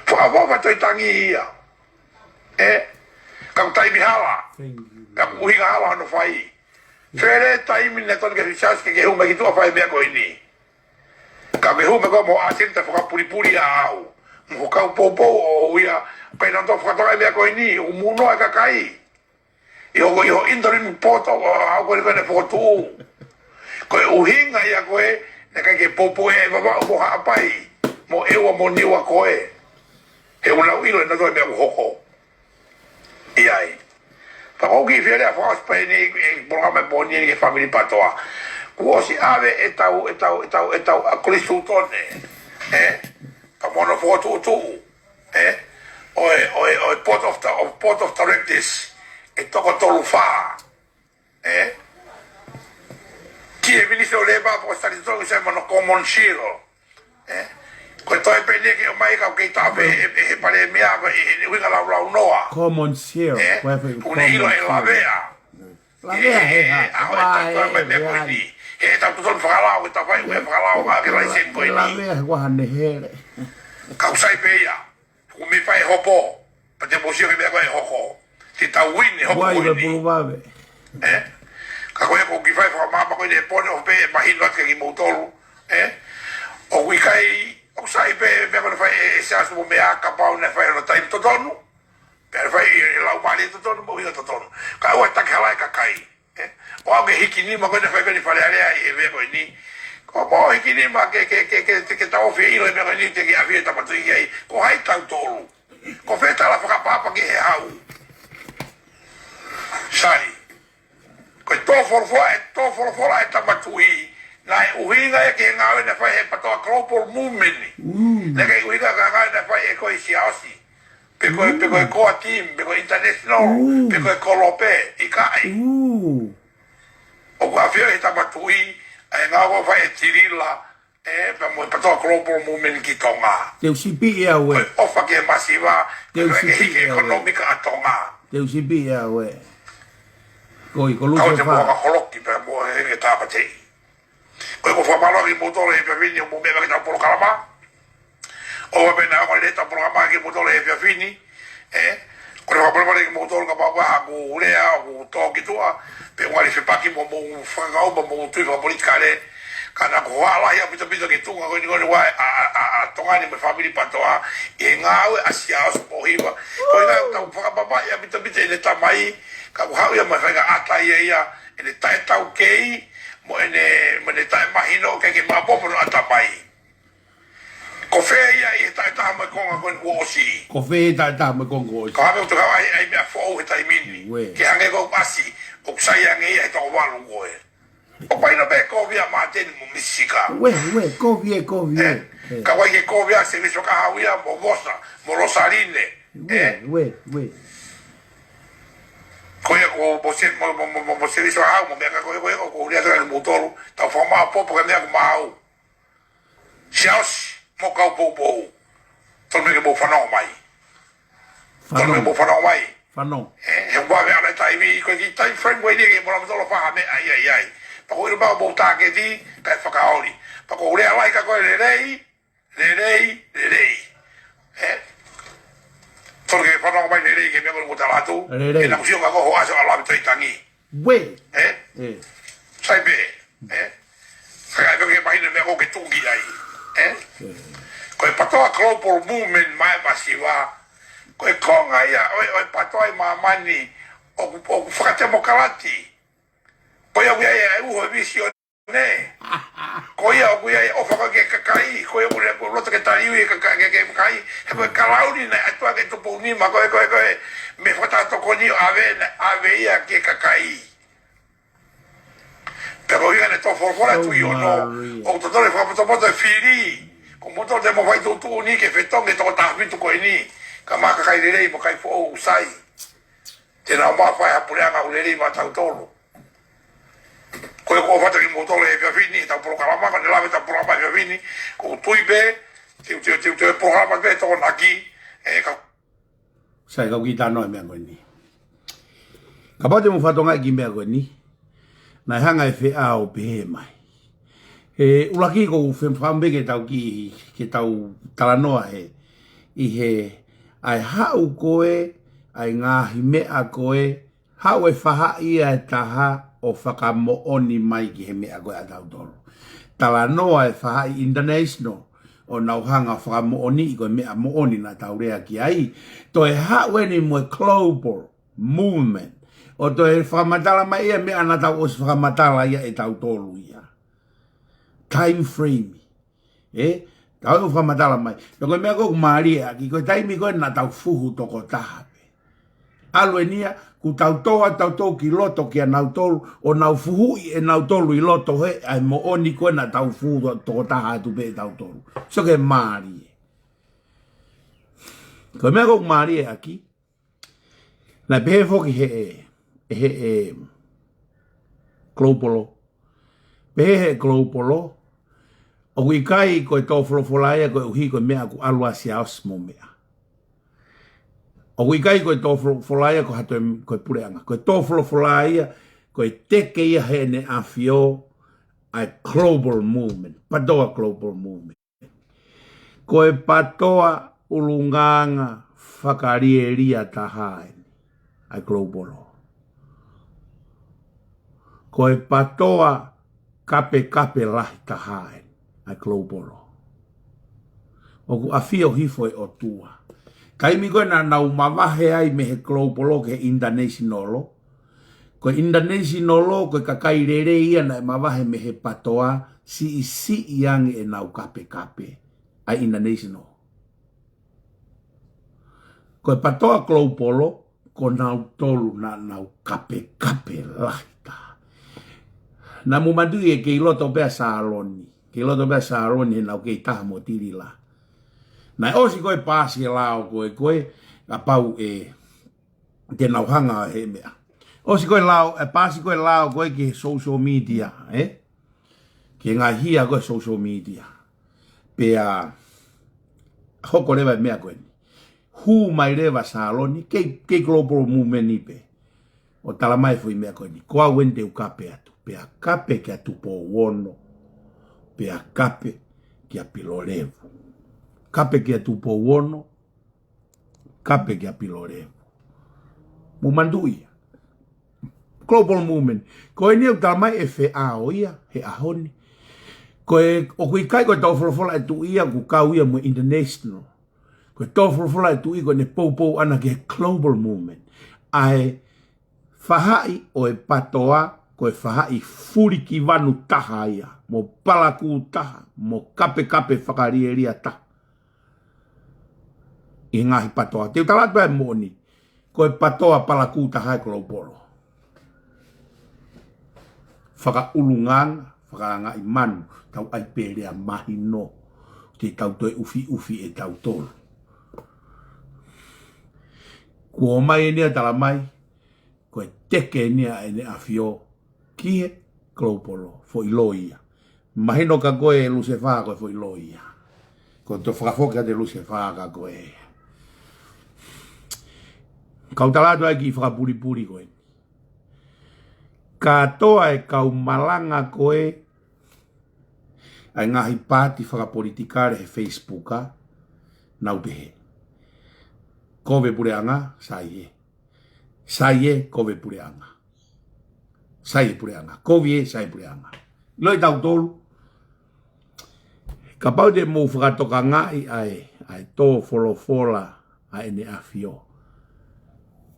Fakaʻofoʻofa e Tohi Tapu ia. ʻE, ka ʻoku taimi hala. Ka ʻoku ʻuhinga hala hono fai. Fēfē taimi ne tonu ke Siaosi ke ke hū mai ki tuʻa ʻo fai e meʻa ko eni. Ka ke hū mai koe mo ʻasi te fakapulipuli ʻa au. Mo kau poupou ʻo ia. Pea ʻi ai nautolu fakatokangaʻi e meʻa ko eni. ʻOku mou noa e kakai. ʻI hoʻo, ʻi hoʻo interim pōtoʻi ʻa au ko eni ko eni fokotuʻu. Ko e ʻuhinga ia ko ē, naʻe ʻikai ke poupou ʻe Vavaʻu mo Haʻapai, mo ʻEua mo Niua ko ē. He ʻoku nau ʻilo ʻe nautolu e meʻa ʻoku hoko. ʻI ai. Pea ko e kiʻi fie lea fakaʻosi pē eni, ʻe polokalama e pō ni eni ki he fāmili PATOA. Kuo ʻosi ʻave ʻetau, ʻetau, ʻetau, ʻetau, ʻa Kolisi Tūtone. ʻE? Pea mo hono fokotuʻutuʻu. ʻE? ʻO e, ʻo e, ʻo e board of the, of board of directors. ʻE toko tolu fā. ʻE? Ki he Minister ʻo Lēpa, pea ko e Secretary General mo hono Common Seal. ʻE? Ko e toe pē eni ke ʻomai ka ʻoku kei tafe ʻe, ʻe, ʻe he Palēmia ko e, ʻe, ʻe ʻuhinga laulaunoa. Common seal. ʻE? Ko e fai ʻoku ne ʻilo ʻe lavea. Lavea he ha. ʻE, ʻe, ʻe, ʻe, ʻe, ʻe, ʻe, ʻe, ʻe, ʻe, ʻe, ʻe, tau totonu fakalao, ke tau fai, ʻe fakalao, ʻa ke laiseni ko eni. Lavea he kuaha ne hele. Ka ʻoku sai pē ia. ʻOku mei fai e hopo. Pea te mou sio ki he meʻa ko ē ʻe hoko. Te tau win e hopo ko eni. ʻE? Ka ko e ʻoku ou kiʻi fai fakamaama ko eni he pō ni ʻo pehē ʻe mahino atu kia kimoutolu. ʻE? ʻOku ʻikai, ʻoku sai pē meʻa ko ē naʻe fai ʻe, ʻe Siaosi mo meʻa kapau naʻe fai hono taimi totonu. Pea naʻe fai ʻi he laumālie totonu mo e ʻuhinga totonu. Ka ʻoua takihalaʻi e kakai. ʻE? ʻOua ke hiki nima ko ē naʻe fai pē ʻi Fale Alea ʻi he meʻa ko eni. Ko e moʻo hiki nima ke, ke, ke, ke, ke, ke tau fie ʻilo e meʻa ko eni te ke ʻafio he Tama Tuʻi ki ai. Ko hai tautolu? Ko fē tala fakapapa ki he hau? Sai. Ko e tō folofola, e tō folofola e Tama Tuʻi, naʻe ʻuhinga ia ki he ngāue naʻe fai he PATOA Global Movement. Mm. Naʻe ʻikai ʻuhinga ki he ngāue naʻe fai ʻe koe Siaosi. Pe ko e, pe ko e Mm. core team, pe ko e international, Mm. pe ko e kolope, ʻikai. Mm. ʻOku ʻafio he Tama Tuʻi, ʻa e ngāue ʻoku fai ʻe Tilila, ʻe, pea mo e PATOA Global Movement ki Tonga. Te u sipi ia Ko ue. e ʻofa ki he masiva, Te u pea ke sipi hiki ia ue. ʻekonōmika ʻa Tonga. Te u sipi ia ue. Ko i, ko Kau te Lusefa. Mua ka holoki pea mo e ke tāpateʻi. Ko e ko fakamālō kimoutolu he efiafi ni ʻo mou meʻa ki heʻetau polokalama. ʻOua pē naʻa ongo lelei ʻetau polokalama kimoutolu he efiafi ni. ʻE, ko e fakamolemole kimoutolu kapau ko ha ʻoku lea ʻoku tō ki tuʻa, pe ʻoku ngali fepaki mo hoʻomou fakakaukau mo hoʻomou tui fakapolitikale. Ka naʻa ku ʻalu lahi ʻaupito ʻaupito ki he tuʻunga ko eni ko eni ʻa, ʻa, ʻa, ʻa Tonga ni mo e fāmili PATOA, ʻi he ngāue ʻa Siaosi mo Hiva. Ko e ngāue ʻoku tau fakamamahi ʻaupito ʻaupito ʻene tamai, ka ʻoku haʻu ia mo e faingataʻa ia ia, ʻene taʻetaukei, mo ʻene, mo ʻene taʻemahino ke ke maʻopoʻopo hono ʻatamai. Ko fē ia ʻi he taʻetaha mo e konga ko eni kuo ʻosi? Ko fē taʻetaha mo e konga kuo ʻosi? Ka hangē ʻoku tau ʻai, ʻai meʻa foʻou he taimi ni. Ue. Ke hangē ko e ʻasi, ʻoku sai ange ia he toko valu ko ē. ʻOku ʻi ai nai pē kovi ʻa Māteni mo Misika. Ue, ue, kovi ē, kovi ē. ʻE, ʻE. ka ʻoku ʻi ai ke kovi ʻa Sēvisi Fakahau ia mo Vosa, mo Losaline. Ue, ʻE. ue, ue. Ko ia ko mo se, mo, mo, mo, mo, mo Sēvisi Fakahau, mo meʻa ka ko ia, ko ia, ko, ko ia tau mo tolu, tau fakamaʻopoʻopo ki he meʻa ko maʻu. Siaosi, mo kau poupou. Tolu meʻa ke mou fanongo mai. Tolu meʻa ke Fanongo. mou fanongo mai. Fanongo. ʻE, he ʻoku vave ʻa e taimi, ko e kiʻi time frame ko eni ke mou lava tolo faha meʻa ai, ai, ai. Pea ko e ʻilo pau mou tāketi, kae fakaoli. Pea ko e lea lahi ka ko e lelei, lelei, lelei. ʻE? Tolu ke fanongo mai lelei ki he meʻa ko eni mou tala atu. Lelei. ʻE naʻa ku sio ka ko ho aso a lavi toi tangi. Ue. ʻE? ʻE. Sai pē. ʻE? Ka ʻikai pē ke mahino meʻa ko ē ke tuʻu ki ai. ʻE? ʻE. Ko e PATOA Global Movement mai masiva. Ko e konga ia, ʻo e, ʻo e PATOA ʻi māmani, ʻoku, ʻoku fakatemokalati. Ko ia ʻoku ʻi ai e uho e visi ʻo ne. Ko ia ʻoku ʻi ai e ʻofa ko ē ki he kakai, ko ia ʻoku ne, ʻoku loto ke taliui e kakai, ke, ke kakai. He ko e kalauni naʻe ʻatu ʻaki e Tupou Nima, ko e, ko e, ko e, mei he fakataha tokoni ʻo ʻave, naʻe ʻave ia ki he kakai. Pea ko e ʻuhinga ʻene tō folofola e Tuʻi Ono, Maria. ʻOku totonu e fakapotopoto e fili. Ko moutolu te mou fai tuʻutuʻuni ke fetongi e toko taha fitu ko eni. Ka mou kakai lelei mo kakai foʻou sai. Te nau mafai ha puleʻanga ʻoku lelei maʻa tautolu. Ko e ʻoku ou ʻofa atu kimoutolu he efiafi ni, tau polokalama, ka ne lave tau polokalama efiafi ni, ʻoku ou tui pē, te, te, te, te polokalama pē Tokonaki, ʻe ka Sai kau kiʻi talanoa e meʻa ko eni. Kapau te mou fakatokangaʻi e kiʻi meʻa ko eni, naʻe hanga ʻe he feʻao ʻo pehē mai. He ʻuluaki ʻoku ou fie fakaʻamu pē ke tau kiʻi, ke tau talanoa he, ʻi he, ʻa e haʻu ko ē, ʻa e ngaahi meʻa ko ē, haʻu e faʻahi ia ʻe taha ʻo fakamoʻoni mai ki he meʻa ko ē ʻa tautolu. Talanoa e faʻahi international, ʻo nau hanga ʻo fakamoʻoniʻi ko e meʻa moʻoni naʻa tau lea ki ai. Toe haʻu eni mo e global movement. ʻO toe fakamatala mai ia e meʻa naʻa tau ʻosi fakamatala ia ʻe tautolu ia. Time frame. ʻE? Tau ʻosi fakamatala mai. Pea ko e meʻa ko ē ʻoku mālie ʻaki, ko e taimi ko ē naʻa tau fuhu tokotaha pē. ʻAlu eni ia, kuo tau tō atu tautolu ki loto kia nautolu, ʻo nau fuhuʻi ʻe nautolu ʻi loto hē, ʻa e moʻoni ko ē naʻa tau fuhu to-, tokotaha atu pē ʻe tautolu. Sio ki he mālie. Ko e meʻa ko ē ʻoku mālie ʻaki, naʻe pehē foki ʻe he, ʻe he, ʻe he Global. Pehē ʻe he Global, ʻoku ʻikai ko e tō folofola ia koeʻuhi ko e meʻa ʻoku ʻalu ʻa Siaosi mo meʻa. ʻOku ʻikai ko e tō folo-, folofola ia ko ha toe, ko e puleʻanga. Ko e tō folofola ia, ko e teke ia heʻene ʻafio, ʻa e global movement, PATOA global movement. Ko e PATOA ʻulungaanga fakalielia taha eni, ʻa e global. Ko e PATOA kapekape lahi taha eni, ʻa e Global. ʻOku ʻafio hifo e ʻOtua. Taimi ko ē naʻa nau mavahe ai mei he Global ki he International. Ko e International, ko e kakai lelei ia naʻe mavahe mei he PATOA, siʻisiʻi ange ʻenau kapekape ʻa e International. Ko e PATOA Global, ko nautolu naʻa nau kapekape lahi taha. Naʻa mou manatuʻi ʻe kei loto pē ʻa Saloni. Kei loto pē ʻa Saloni heʻenau kei taha mo Tilila. Naʻe ʻosi ko ē paasi e lao ko ē, ko ē, kapau ʻe te nau hanga he meʻa. ʻOsi ko ē lao, ʻe paasi ko ē lao ko ē ki he social media, ē? Ki he ngaahi hia ko ē social media. Pea hoko leva e meʻa ko eni. Hū mai leva Saloni, kei, kei Global Movement ni pē. ʻO tala mai foʻi meʻa ko eni. Ko au eni te u kape atu. Pea kape kia Tupou Ono. Pea kape kia Pilolevu. Kape kia Tupou Ono. Kape kia Pilolevu. Mou manatuʻi ia. Global Movement. Ko eni ʻoku tala mai ʻe feʻao ia, he ʻaho ni. Ko e, ʻoku ʻikai ko e tō folofola ʻe tuʻi ia, ʻoku kau ia mo e International. Ko e tō folofola ʻe tuʻi ko ʻene poupou ʻana ki he Global Movement. ʻA e faʻahi ʻo e PATOA, ko e faʻahi fulikivanu taha ia, mo palakū taha, mo kapekape fakalielia taha. ʻI he ngaahi PATOA. Te u tala atu ʻa e moʻoni. Ko e PATOA palakū taha e Global. Fakaʻulungaanga, fakaangaʻi manu, tau ʻai pē lea mahino, te tau toe ʻufiʻufi ʻe tautolu. Kuo ʻomai eni ʻa e tala mai, ko e teke eni ʻa ʻEne ʻAfio, ki he Global, foʻi loi ia. Mahino kia koe Lusefa ko e foʻi loi ia. Ko e toe fakafoki atu ʻe Lusefa kia koe. Kau tala atu ʻa e kiʻi fakapulipuli ko eni. Kātoa e kau malanga ko ē, ʻa e ngaahi paati fakapolitikale he Facebook ʻa, nau pehē. Kovi e puleʻanga, sai ē. Sai ē, kovi e puleʻanga. Sai e puleʻanga. Kovi ē, sai e puleʻanga. ʻIlo ʻe tautolu. Kapau te mou fakatokangaʻi ʻa e, ʻa e tō folofola ʻa ʻEne ʻAfio.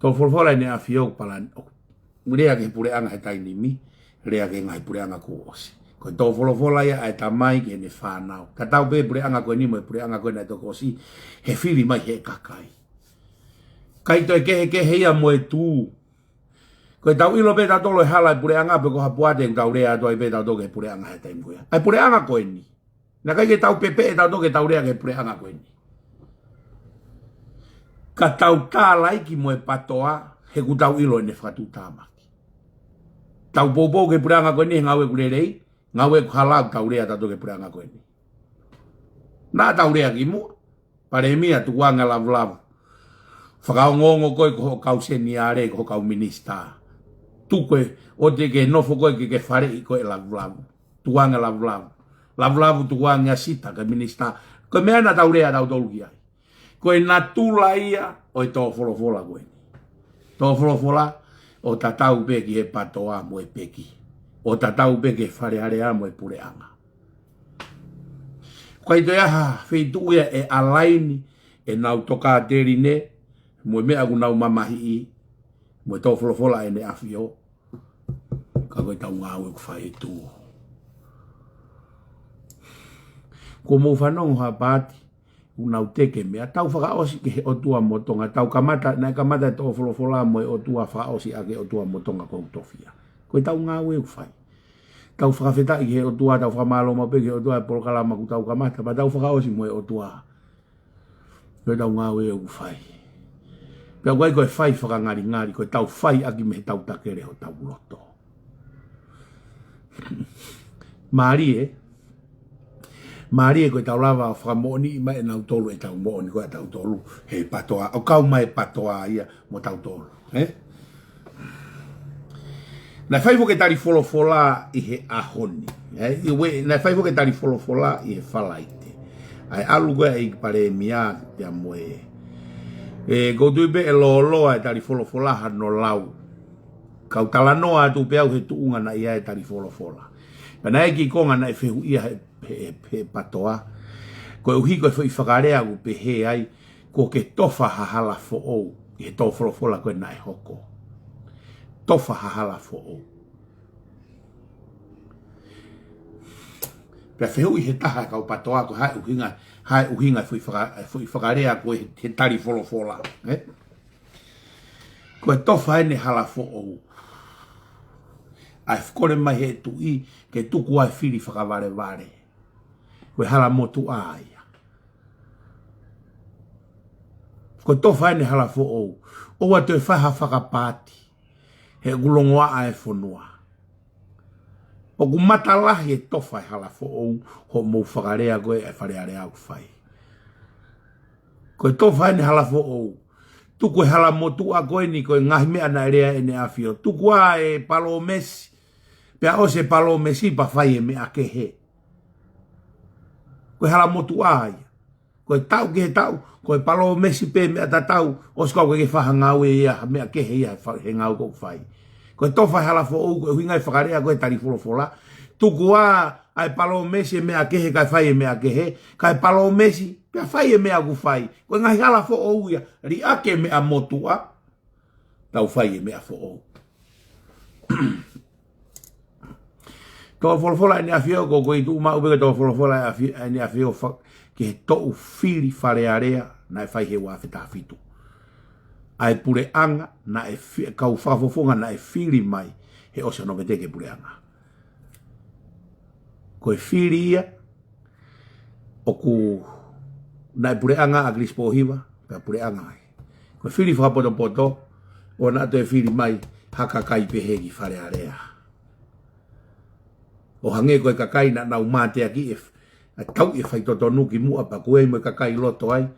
Tō folofola ʻEne ʻAfio palani. ʻO lea ki he puleʻanga he taimi ni, lea ki he ngaahi puleʻanga kuo ʻosi. Ko e tō folofola ia ʻa e tamai ki heʻene fānau. Tatau pē puleʻanga ko eni mo e puleʻanga ko ē naʻe toki ʻosi, he fili mai he kakai. ʻIkai toe kehekehe ia mo e tuʻu. Ko e tau ʻilo pē tautolu e hala e puleʻanga pe ko ha poate ʻoku tau lea atu ai pē tautolu ki he puleʻanga he taimi ko ia. ʻA e puleʻanga ko eni. Naʻe ʻikai ke tau pepeʻe tautolu ke tau lea ki he puleʻanga ko eni. Ka tau tālaiki mo e PATOA, he ʻoku tau ʻilo ʻene fakatuʻutāmaki. Tau poupou ki he puleʻanga ko eni, he ngāue ʻoku lelei, ngāue ʻoku hala ʻoku tau lea tautolu ki he puleʻanga ko eni. Naʻa tau lea kimuʻa. Palēmia, tukuange ʻa Lavulavu. Fakaongoongo koe ko hoʻo kau seniale, ko hoʻo kau minisitā. Tuku e, ʻoua te ke nofo koe ke ke faleʻi koe ʻe Lavulavu. Tukuange ʻa Lavulavu. Lavulavu tukuange ʻa Sita ke minisitā. Ko e meʻa naʻa tau lea tautolu ki ai. Ko e natula ia ʻo e tō folofola ko eni. Tō folofola ʻo tatau pē ki he PATOA mo e peki. ʻO tatau pē ki he Fale Alea mo e puleʻanga. ʻIkai toe ʻi ai ha feituʻu ia ʻe ʻalaini ʻenau tokāteline mo e meʻa ʻoku nau mamahiʻi mo e tō folofola ʻa ʻEne ʻAfio. Ka ko e tau ngāue ʻoku fai ʻe tuʻu. Kuo mou fanongo ha paati, ʻoku nau teke meʻa, tau fakaʻosi ki he ʻOtua mo Tonga, tau kamata, naʻe kamata e tō folofola mo e ʻOtua, fakaʻosi ʻaki e ʻOtua mo Tonga ko e tofia. Ko e tau ngāue ʻoku fai. Tau fakafetaʻi ki he ʻOtua, tau fakamālō maʻu pē ki he ʻOtua e polokalama ʻoku tau kamata, pea tau fakaʻosi mo e ʻOtua. Ko e tau ngāue ʻoku fai. Pea ʻoku ʻikai ko e fai fakangalingali, ko e tau fai ʻaki mei he tau takele hotau loto. Mālie, mālie ko e tau lava ʻo fakamoʻoniʻi mai ʻe nautolu e tau moʻoni ko e tautolu he PATOA, ʻo kau mai PATOA ia mo tautolu, ē? Naʻe fai foki e tali folofola ʻi he ʻaho ni, ē? ʻI he, naʻe fai foki e tali folofola ʻi he Falaite. ʻA e ʻalu ko ē ʻa e ʻEiki Palēmia pea mo e, ē, ʻoku ou tui pē ʻe lōloa e tali folofola hano lau. Kau talanoa atu pē au he tuʻunga naʻe ʻi ai e tali folofola. Pea naʻe ʻi ai e kiʻi konga naʻe fehuʻia he he, he PTOA. Koeʻuhi ko e foʻi fakalea ʻoku pehē ai, kuo ke tofa ha hala foʻou ʻi he tō folofola ko ē naʻe hoko. Tofa ha hala foʻou. Pea fehuʻi he taha e kau PTOA ko e hā e ʻuhinga, hā e ʻuhinga e foʻi faka-, e foʻi fakalea ko ē he, he tali folofola, ē? Ko e tofa ʻene hala foʻou, ʻa e kole mai he tuʻi ke tuku ʻa e fili fakavalevale. Ko e hala motuʻa ia. Ko e tofa ʻene hala foʻou, ʻoua toe fai ha fakapaati, he ʻoku longoaʻa e fonua. ʻOku matalahi e tofa e hala foʻou, hoʻomou fakalea ko ē ʻa e Fale Alea ʻoku fai. Ko e tofa ʻene hala foʻou, tuku e hala motuʻa ko eni, ko e ngaahi meʻa naʻe lea ʻEne ʻAfio. Tuku ā e palōmesi, pea ʻosi e palōmesi pea fai e meʻa kehe. Ko e hala motuʻa ia. Ko e taʻu ki he taʻu, ko e palōmesi pē meʻa tatau, ʻosi kau ke fai ha ngāue ia, ha meʻa kehe ia he fa-, he ngāue ʻoku fai. Ko e tofa e hala foʻou, ko e ʻuhinga e fakalea ko ē he tali folofola. Tuku ā ʻa e palōmesi e meʻa kehe, kae fai e meʻa kehe, kae palōmesi, pea fai e meʻa ʻoku fai. Ko e ngaahi hala foʻou ia, liʻaki e meʻa motuʻa, tau fai e meʻa foʻou. Tō folofola ʻEne ʻAfio, ko, ko e tuʻu maʻu pē ko e tō folofola ʻa e ʻAfi-, ʻEne ʻAfio fa-, ki he toʻu fili Fale Alea naʻe fai he ua afe taha fitu. ʻA e puleʻanga naʻe fi-, kau fakafofonga naʻe fili mai he ʻosi hono vete ke puleʻanga. Ko e fili ia, ʻoku naʻe puleʻanga ʻa Kilisi Pōhiva, pea puleʻanga ai. Ko e fili fakapotopoto, ʻoua naʻa toe fili mai ha kakai pehē ki Fale Alea. ʻO hangē ko e kakai naʻa nau mateaki e f-, ʻa tauʻi e faitotonu ki muʻa pea kuo ʻi ai mo e kakai loto ai.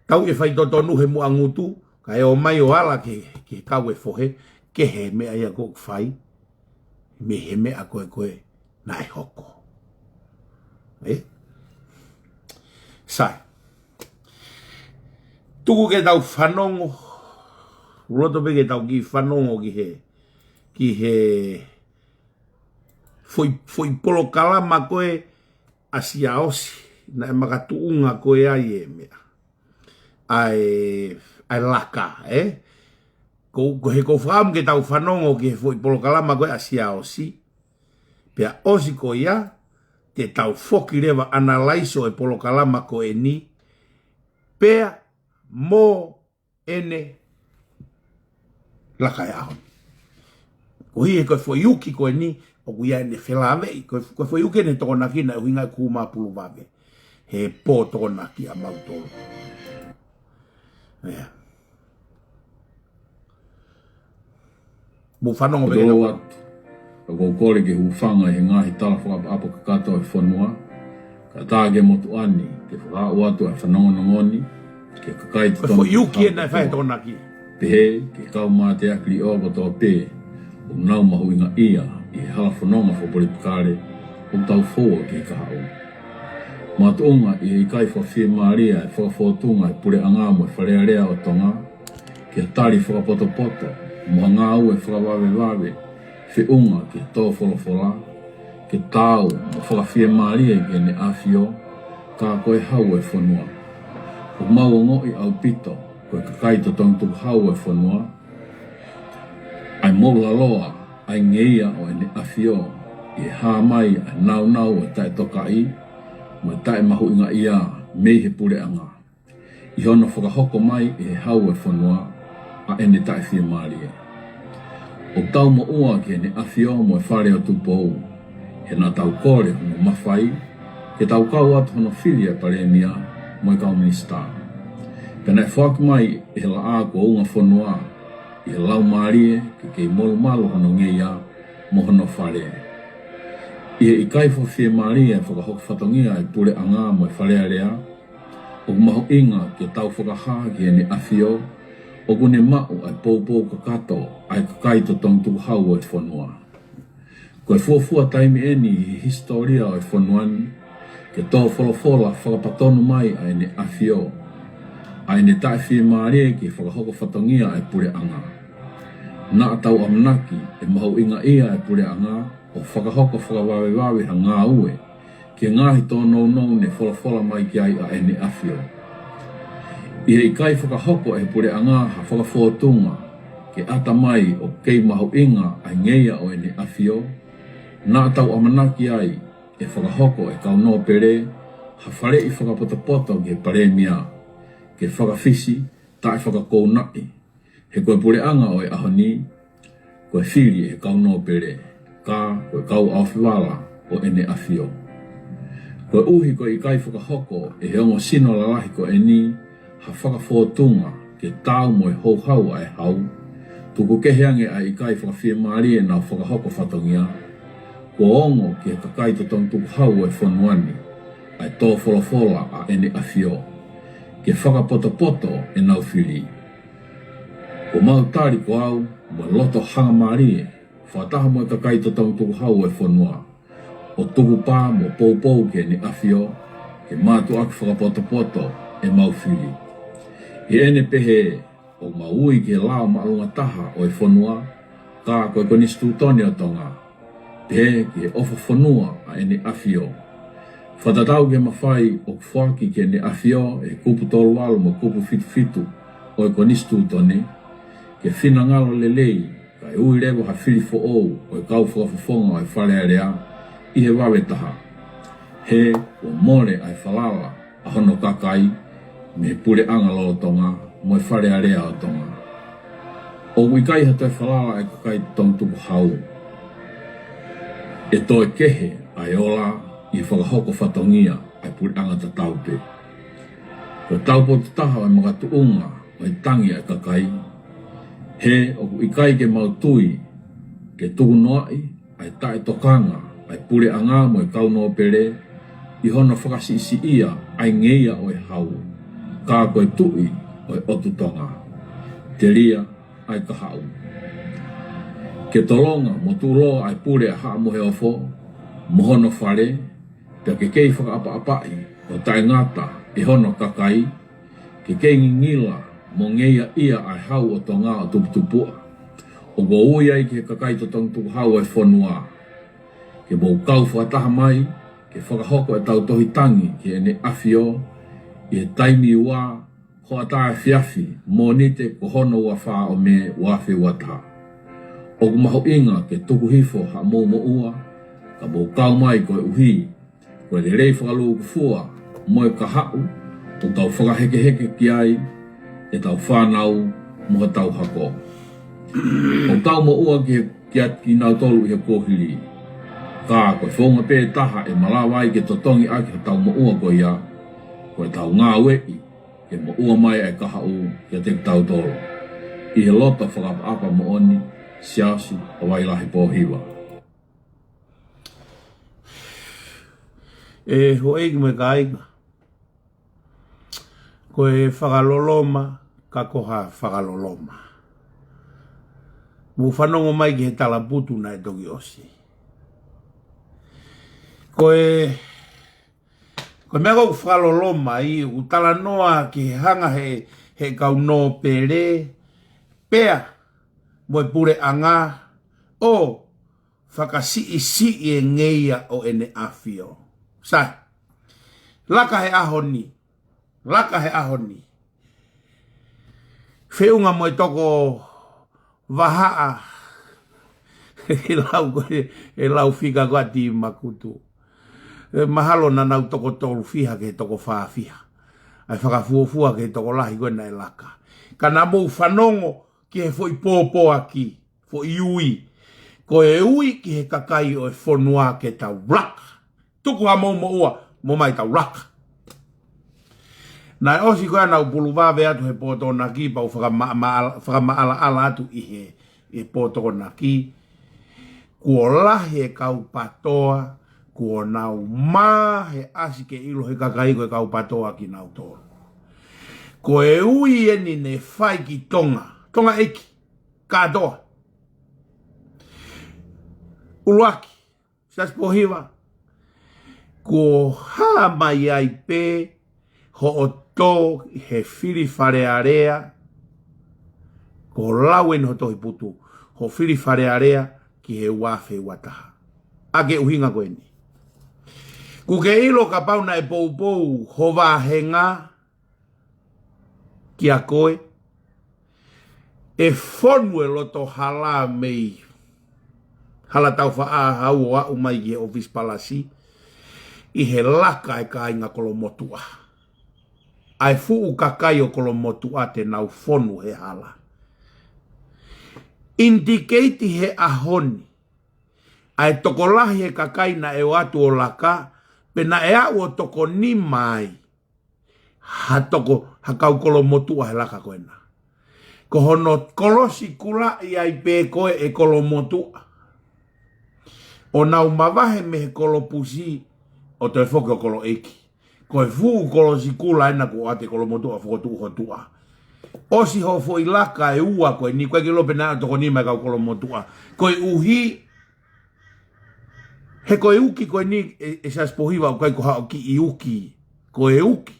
Tauʻi e faitotonu he muʻa ngutu, kae ō mai ʻo ala ki, ki he kau e fohe, kehe meʻa ia ʻoku fai mei he meʻa ko ē ko ē naʻe hoko. Ē? Sai. Tuku ke tau fanongo, loto pē ke tau kiʻi fanongo ki he, ki he foʻi, foʻi polokalama ko ē ʻa Siaosi, naʻe makatuʻunga ko ē ai e meʻa. ʻA e, ʻa e laka, ē? Ko, ko e hā ʻoku ou fakaʻamu ke tau fanongo ki he foʻi polokalama ko ē ʻa Siaosi. Pea ʻosi ko ia, te tau foki leva ʻo analaiso e polokalama ko eni, pea mo ʻene laka e ʻaho ni. Koeʻuhi he ko e foʻi uki ko eni, ʻoku ʻi ai ʻene felāveʻi, ko e, ko e foʻi uki eni Tokonaki naʻe ʻuhinga e kū mā pulu vave. He pō Tokonaki ʻa mautolu. ʻIa. Mou fanongo pē ke tau atu. ʻOku ou kole ke hūfanga he ngaahi tala fakaʻapaʻapa kakato e fonua, kae ʻatā ki he motuʻa ni ke fakaaʻu atu ʻa e fanongonongo ni ki he kakai totonu. Ko e foʻi uki ʻena ʻe fai he Tokonaki. Pehē ki he kau mateaki liʻoa kotoa pē ʻoku nau mahuʻingaʻia ʻi he hala fononga fakapolitikale ʻoku tau foua ki he kahaʻu. Makatuʻunga ʻi he ʻikai fakafiemālie e fakafōtunga e puleʻanga mo e Fale Alea ʻo Tonga ki ha tali fakapotopoto mo ha ngāue fakavavevave feʻunga ki he tō folofola, ke taau mo fakafiemālie ki heʻene ʻAfio, ka ko e hau e fonua. ʻOku mau ongoʻi ʻaupito ko e kakai totonu tukuhau e fonua, ʻa e moluhaloa ʻa e ngeia ʻo ʻEne ʻAfio ʻi he hā mai ʻa e nāunau ʻo e taʻetokaʻi mo e taʻemahuʻingaʻia mei he puleʻanga, ʻi hono fakahoko mai ʻe he hau e fonua ʻa ʻene taʻefiemālie. ʻOku tau moʻua ki heʻene ʻAfio mo e Fale ʻo Tupou, he naʻa tau kole hono mafai ke tau kau atu hono fili ʻa e Palēmia mo e kau minisitā. Pea naʻe foaki mai ʻe he laʻā kuo ungafonua ʻi he laumālie ke kei molumalu hono ngeia mo hono fale. ʻI he ʻikai fakafiemālie e fakahoko fatongia e puleʻanga mo e Fale Alea, ʻoku mahuʻinga ke tau fakahā ki heʻene ʻAfio ʻoku ne maʻu ʻa e poupou kakato ʻa e kakai totonu tukuhau ʻo e fonua. Ko e fuofua taimi ʻeni ʻi he hisitōlia ʻo e fonua ni ke tō folofola fakapatonu mai ʻa ʻEne ʻAfio ʻa ʻene taʻefiemālie ki he fakahoko fatongia ʻa e puleʻanga. Naʻa tau ʻamanaki ʻe mahuʻingaʻia e puleʻanga ʻo fakahoko fakavavevave ha ngāue ki he ngaahi tōnounou ne folofola mai ki ai ʻa ʻEne ʻAfio. ʻI he ʻikai fakahoko ʻe he puleʻanga ha fakafōtunga ke ʻata mai ʻoku kei mahuʻinga ʻa e ngeia ʻo ʻEne ʻAfio, naʻa tau ʻamanaki ai ʻe fakahoko ʻe he kau nōpele ha faleʻi fakapotopoto ki he Palēmia ke fakafisi taʻefakakounaʻi, he ko e puleʻanga ʻo e ʻaho ni, ko e fili ʻe he kau nōpele, ka ko e kau ʻaofivala ʻo ʻEne ʻAfio. Koeʻuhi ko e ʻikai fakahoko ʻe he ongo sino lalahi ko eni ha fakafōtunga ke taau mo e houhau ʻa e hau, tuku kehe ange ʻa e ʻikai fakafiemālie ʻenau fakahoko fatongia, kuo ongo ki he kakai totongi tukuhau ʻo e fonua ni ʻa e tō folofola ʻa ʻEne ʻAfio ke fakapotopoto ʻenau fili. Kuo mau tali ko au mo e loto hangamālie, fakataha mo e kakai totongi tukuhau ʻo e fonua, ʻo tukupā mo poupou ki ʻEne ʻAfio ke mātuʻaki fakapotopoto ʻemau fili. ʻI heʻene pehē, ʻoku mau ui ki he lao māʻolunga taha ʻo e fonua, ka ko e Konisitūtone ʻo Tonga, pehē ki he ʻofa fonua ʻa ʻEne ʻAfio. Fakatatau ki he mafai ʻoku foaki ki ʻEne ʻAfio ʻe he kupu tolu valu mo e kupu fitu fitu ʻo e Konisitūtone, ke finangalo lelei kae ui leva ha fili foʻou ʻo e kau fakafofonga ʻo e Fale Alea ʻi he vave taha, he kuo mole ʻa e falala ʻa hono kakai mei he puleʻanga lolotonga mo e Fale Alea ʻo Tonga. ʻOku ʻikai ha toe falala ʻa e kakai totongi tukuhau ʻe toe kehe ʻa e ola ʻi he fakahoko fatongia ʻa e puleʻanga tatau pē. Ko e taupotu taha ʻo e makatuʻunga ʻo e tangi ʻa e kakai, he ʻoku ʻikai ke mau tui ke tukunoaʻi ʻa e taʻetokanga ʻa e puleʻanga mo e kau nōpele ʻi hono fakasiʻisiʻia ʻa e ngeia ʻo e hau, ka ko e Tuʻi ʻo e ʻOtu Tonga, telia ʻa e kahaʻu. Ke tolonga mo tuʻuloa ʻa e pule ʻa Haʻa Moheofo mo hono fale, pea ke kei fakaʻapaʻapaʻi ʻo taʻengata ʻe hono kakai, ke kei ngingila mo ngeiaʻia ʻa e hau ʻo Tonga ʻo tuputupuʻa. ʻOku ou ui ai ki he kakai totongi tukuhau ʻo e fonua, ke mou kau fakataha mai ke fakahoko ʻetau tohi tangi ki ʻEne ʻAfio ʻi he taimi ua hoʻatā efiafi Mōnite ko hono ua fā ʻo Mē ua afe ua taha. ʻOku mahuʻinga ke tuku hifo haʻamou moʻua, ka mou kau mai koeʻuhi ko e lelei fakalūkufua mo e kahaʻu ʻoku tau fakahekeheke ki ai ʻetau fānau mo hotau hako. ʻOku tau moʻua ki he, kiate kinautolu ʻi he kuohili, ka ko e founga pē taha ʻe malava ai ke totongi ʻaki hotau moʻua ko ia, ko ʻetau ngāueʻi ke moʻua mai ʻa e kahaʻu kiate kitautolu. ʻI he loto fakaʻapaʻapa moʻoni, Siaosi ʻo Vailahi Pōhiva. ʻE houʻeiki mo e kāinga, ko e fakaloloma, ka ko ha fakaloloma. Mou fanongo mai ki he talaputu naʻe toki ʻosi. Ko e, ko e meʻa ko ē ʻoku fakaloloma ai, ʻoku talanoa ki he hanga he, he kau nōpele, pea mo e puleʻanga, ʻo fakasiʻisiʻi e ngeia ʻo ʻEne ʻAfio. Sai, laka he ʻaho ni, laka he ʻaho ni. Feʻunga mo e toko vahaʻa, ʻe lau ko ē, ʻe lau fika ko ē ʻa Timakutu. ʻE mahalo naʻa nau toko tolu fiha ki he toko fā fiha. ʻA e fakafuofua ki he tokolahi ko ē naʻe laka. Ka naʻa mou fanongo ki he foʻi pōpoaki, foʻi ui. Ko e ui ki he kakai ʻo e fonua ke tau laka. Tuku haʻamou moʻua, mou mai tau laka. Naʻe ʻosi ko ē ʻenau puluvave atu he pō Tokonaki, pea u fakamaʻamaʻala, fakamaʻalaʻala atu ʻi he, ʻi he pō Tokonaki. Kuo lahi e kau PATOA, kuo nau mā he ʻasi ke ʻilo he kakai ko e kau PATOA kinautolu. Ko e ui eni ne fai ki Tonga, Tonga ʻeiki, kātoa. ʻUluaki, Siaosi Pōhiva, kuo hā mai ai pē hoʻo tō he fili Fale Alea, ko e lau eni ho tohi putu, hoʻo fili Fale Alea ki he ua afe ua taha. ʻA e ʻuhinga ko eni. Kuo ke ʻilo kapau naʻe poupou ho vāhenga kia koe, ʻe fonu e loto hala mei Hala Taufaʻāhau ʻo aʻu mai ki he ʻōfisi palasi ʻi he laka e kāinga Kolomotuʻa. ʻA e fuʻu kakai ʻo Kolomotuʻa te nau fonu he hala. Indicate he ʻaho ni ʻa e tokolahi he kakai naʻe ō atu ʻo laka, pe naʻe aʻu ʻo tokoni mai ha toko, ha kau Kolomotuʻa he laka ko ena. Ko hono kolosi kulaʻi ai pē koe ʻe Kolomotuʻa, ʻo nau mavahe mei he kolopusi ʻo toe foki ʻo koloʻeiki. Ko e fuʻu kolosi kula ena kuo ʻoatu ʻe Kolomotuʻa ʻo fokotuʻu ho tuʻa. ʻOsi hoʻo foʻi laka ʻe ua ko eni, ʻoku ʻikai ke ʻilo pe naʻe tokoni mai e kau Kolomotuʻa. Koeʻuhi he ko e uki ko eni ē, ē Siaosi Pōhiva, ʻoku ʻikai ko haʻo kiʻi uki. Ko e uki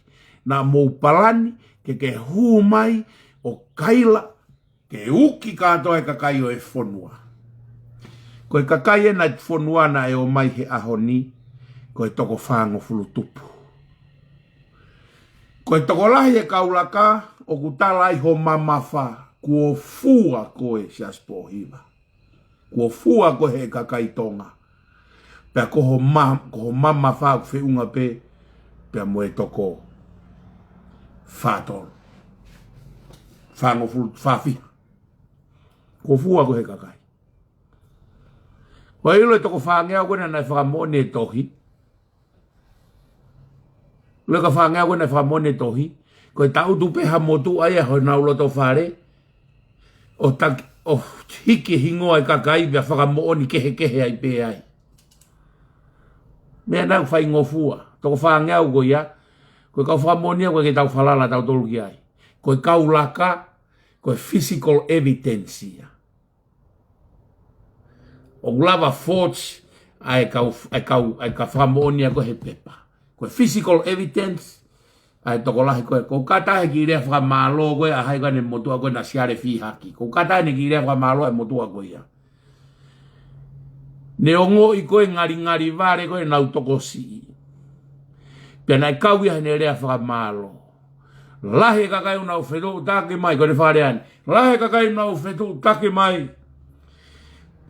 naʻa mou palani ke ke hū mai ʻo kaila ke uki kātoa e kakai ʻo e fonua. Ko e kakai ena ʻo e fonua naʻe ō mai he ʻaho ni, ko e toko fāngofulu tupu. Ko e tokolahi e kau laka ʻoku tala ai ho mamafa, kuo fua koe Siaosi Pōhiva. Kuo fua koe he kakai Tonga. Pea ko ho ma-, ko ho mamafa ʻoku feʻunga pē pea mo e toko fātolu. Fāngofulu, fāfiha. Kuo fua koe he kakai. ʻOku ʻilo e toko fāngeau ko ena naʻe fakamoʻoni e tohi. ʻIlo e kau fāngeau ko ena naʻe fakamoʻoni e tohi. Ko e tangutu pē ha motuʻa ia honau loto fale ʻo taki, ʻo hiki e hingoa e kakai pea fakamoʻoni kehekehe ai pē ai. Meʻa naʻe faingofua. Toko fāngeau ko ia. Ko e kau fakamoʻoni ia ʻoku ʻikai ke tau falala tautolu ki ai. Ko e kau laka, ko e physical evidence ia. ʻOku lava forge ʻa e kau, ʻa e kau, ʻa e kau fakamoʻoni ia ko ē he pepa. Ko e physical evidence ʻa e tokolahi ko ē. ʻOku ʻikai ke ʻi ai ha kiʻi lea fakamālō ko ē ʻa hai ko ē ʻene motuʻa ko ē naʻe siale fihaki. ʻOku ʻikai ke ʻi ai ha kiʻi lea fakamālō ʻa e motuʻa ko ia. Naʻe ongoʻi ko ē ngalingali vale ko ē ʻenau tokosiʻi. Pea naʻe kau ia heʻene lea fakamālō. Lahi e kakai ʻoku nau fetuʻutaki mai, ko ʻene fakalea eni. Lahi e kakai ʻoku nau fetuʻutaki mai.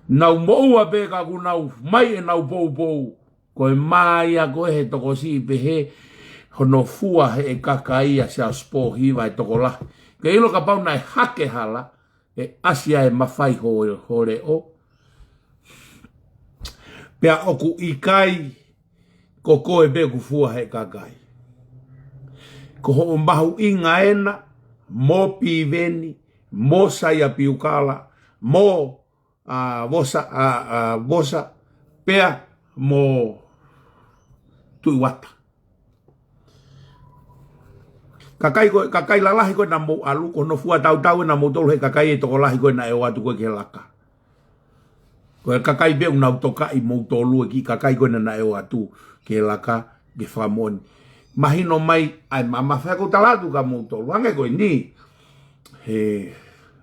Nau moʻua pē ka ʻoku nau ʻomai ʻenau poupou. Ko e mā ia ko ē he tokosiʻi pehē, hono fua he kakai ʻa Siaosi Pōhiva e tokolahi. Ke ʻilo kapau naʻe hake hala, ʻe ʻasi ai e mafai ho, ho leʻo. Pea ʻoku ʻikai ko koe pē ʻoku fua he kakai. Ko hoʻo mahuʻinga ena mo Piveni, mo Saia Piukala, mo, ʻa, Vosa, ʻa, ʻa, Vosa, pea mo Tuʻi Uata. Kakai ko, kakai lalahi ko ē naʻa mou ʻalu, ko hono fua tautau ena ʻa moutolu he kakai e tokolahi ko ē naʻe ō atu ko ē ki he laka. Ko e kakai pē ʻoku nau tokaʻi moutolu e kiʻi kakai ko ē naʻa nau ō atu ki he laka, ke fakamoʻoni. Mahino mai ʻa e mamafa, ʻoku ou tala atu kia moutolu. Hangē ko eni. He,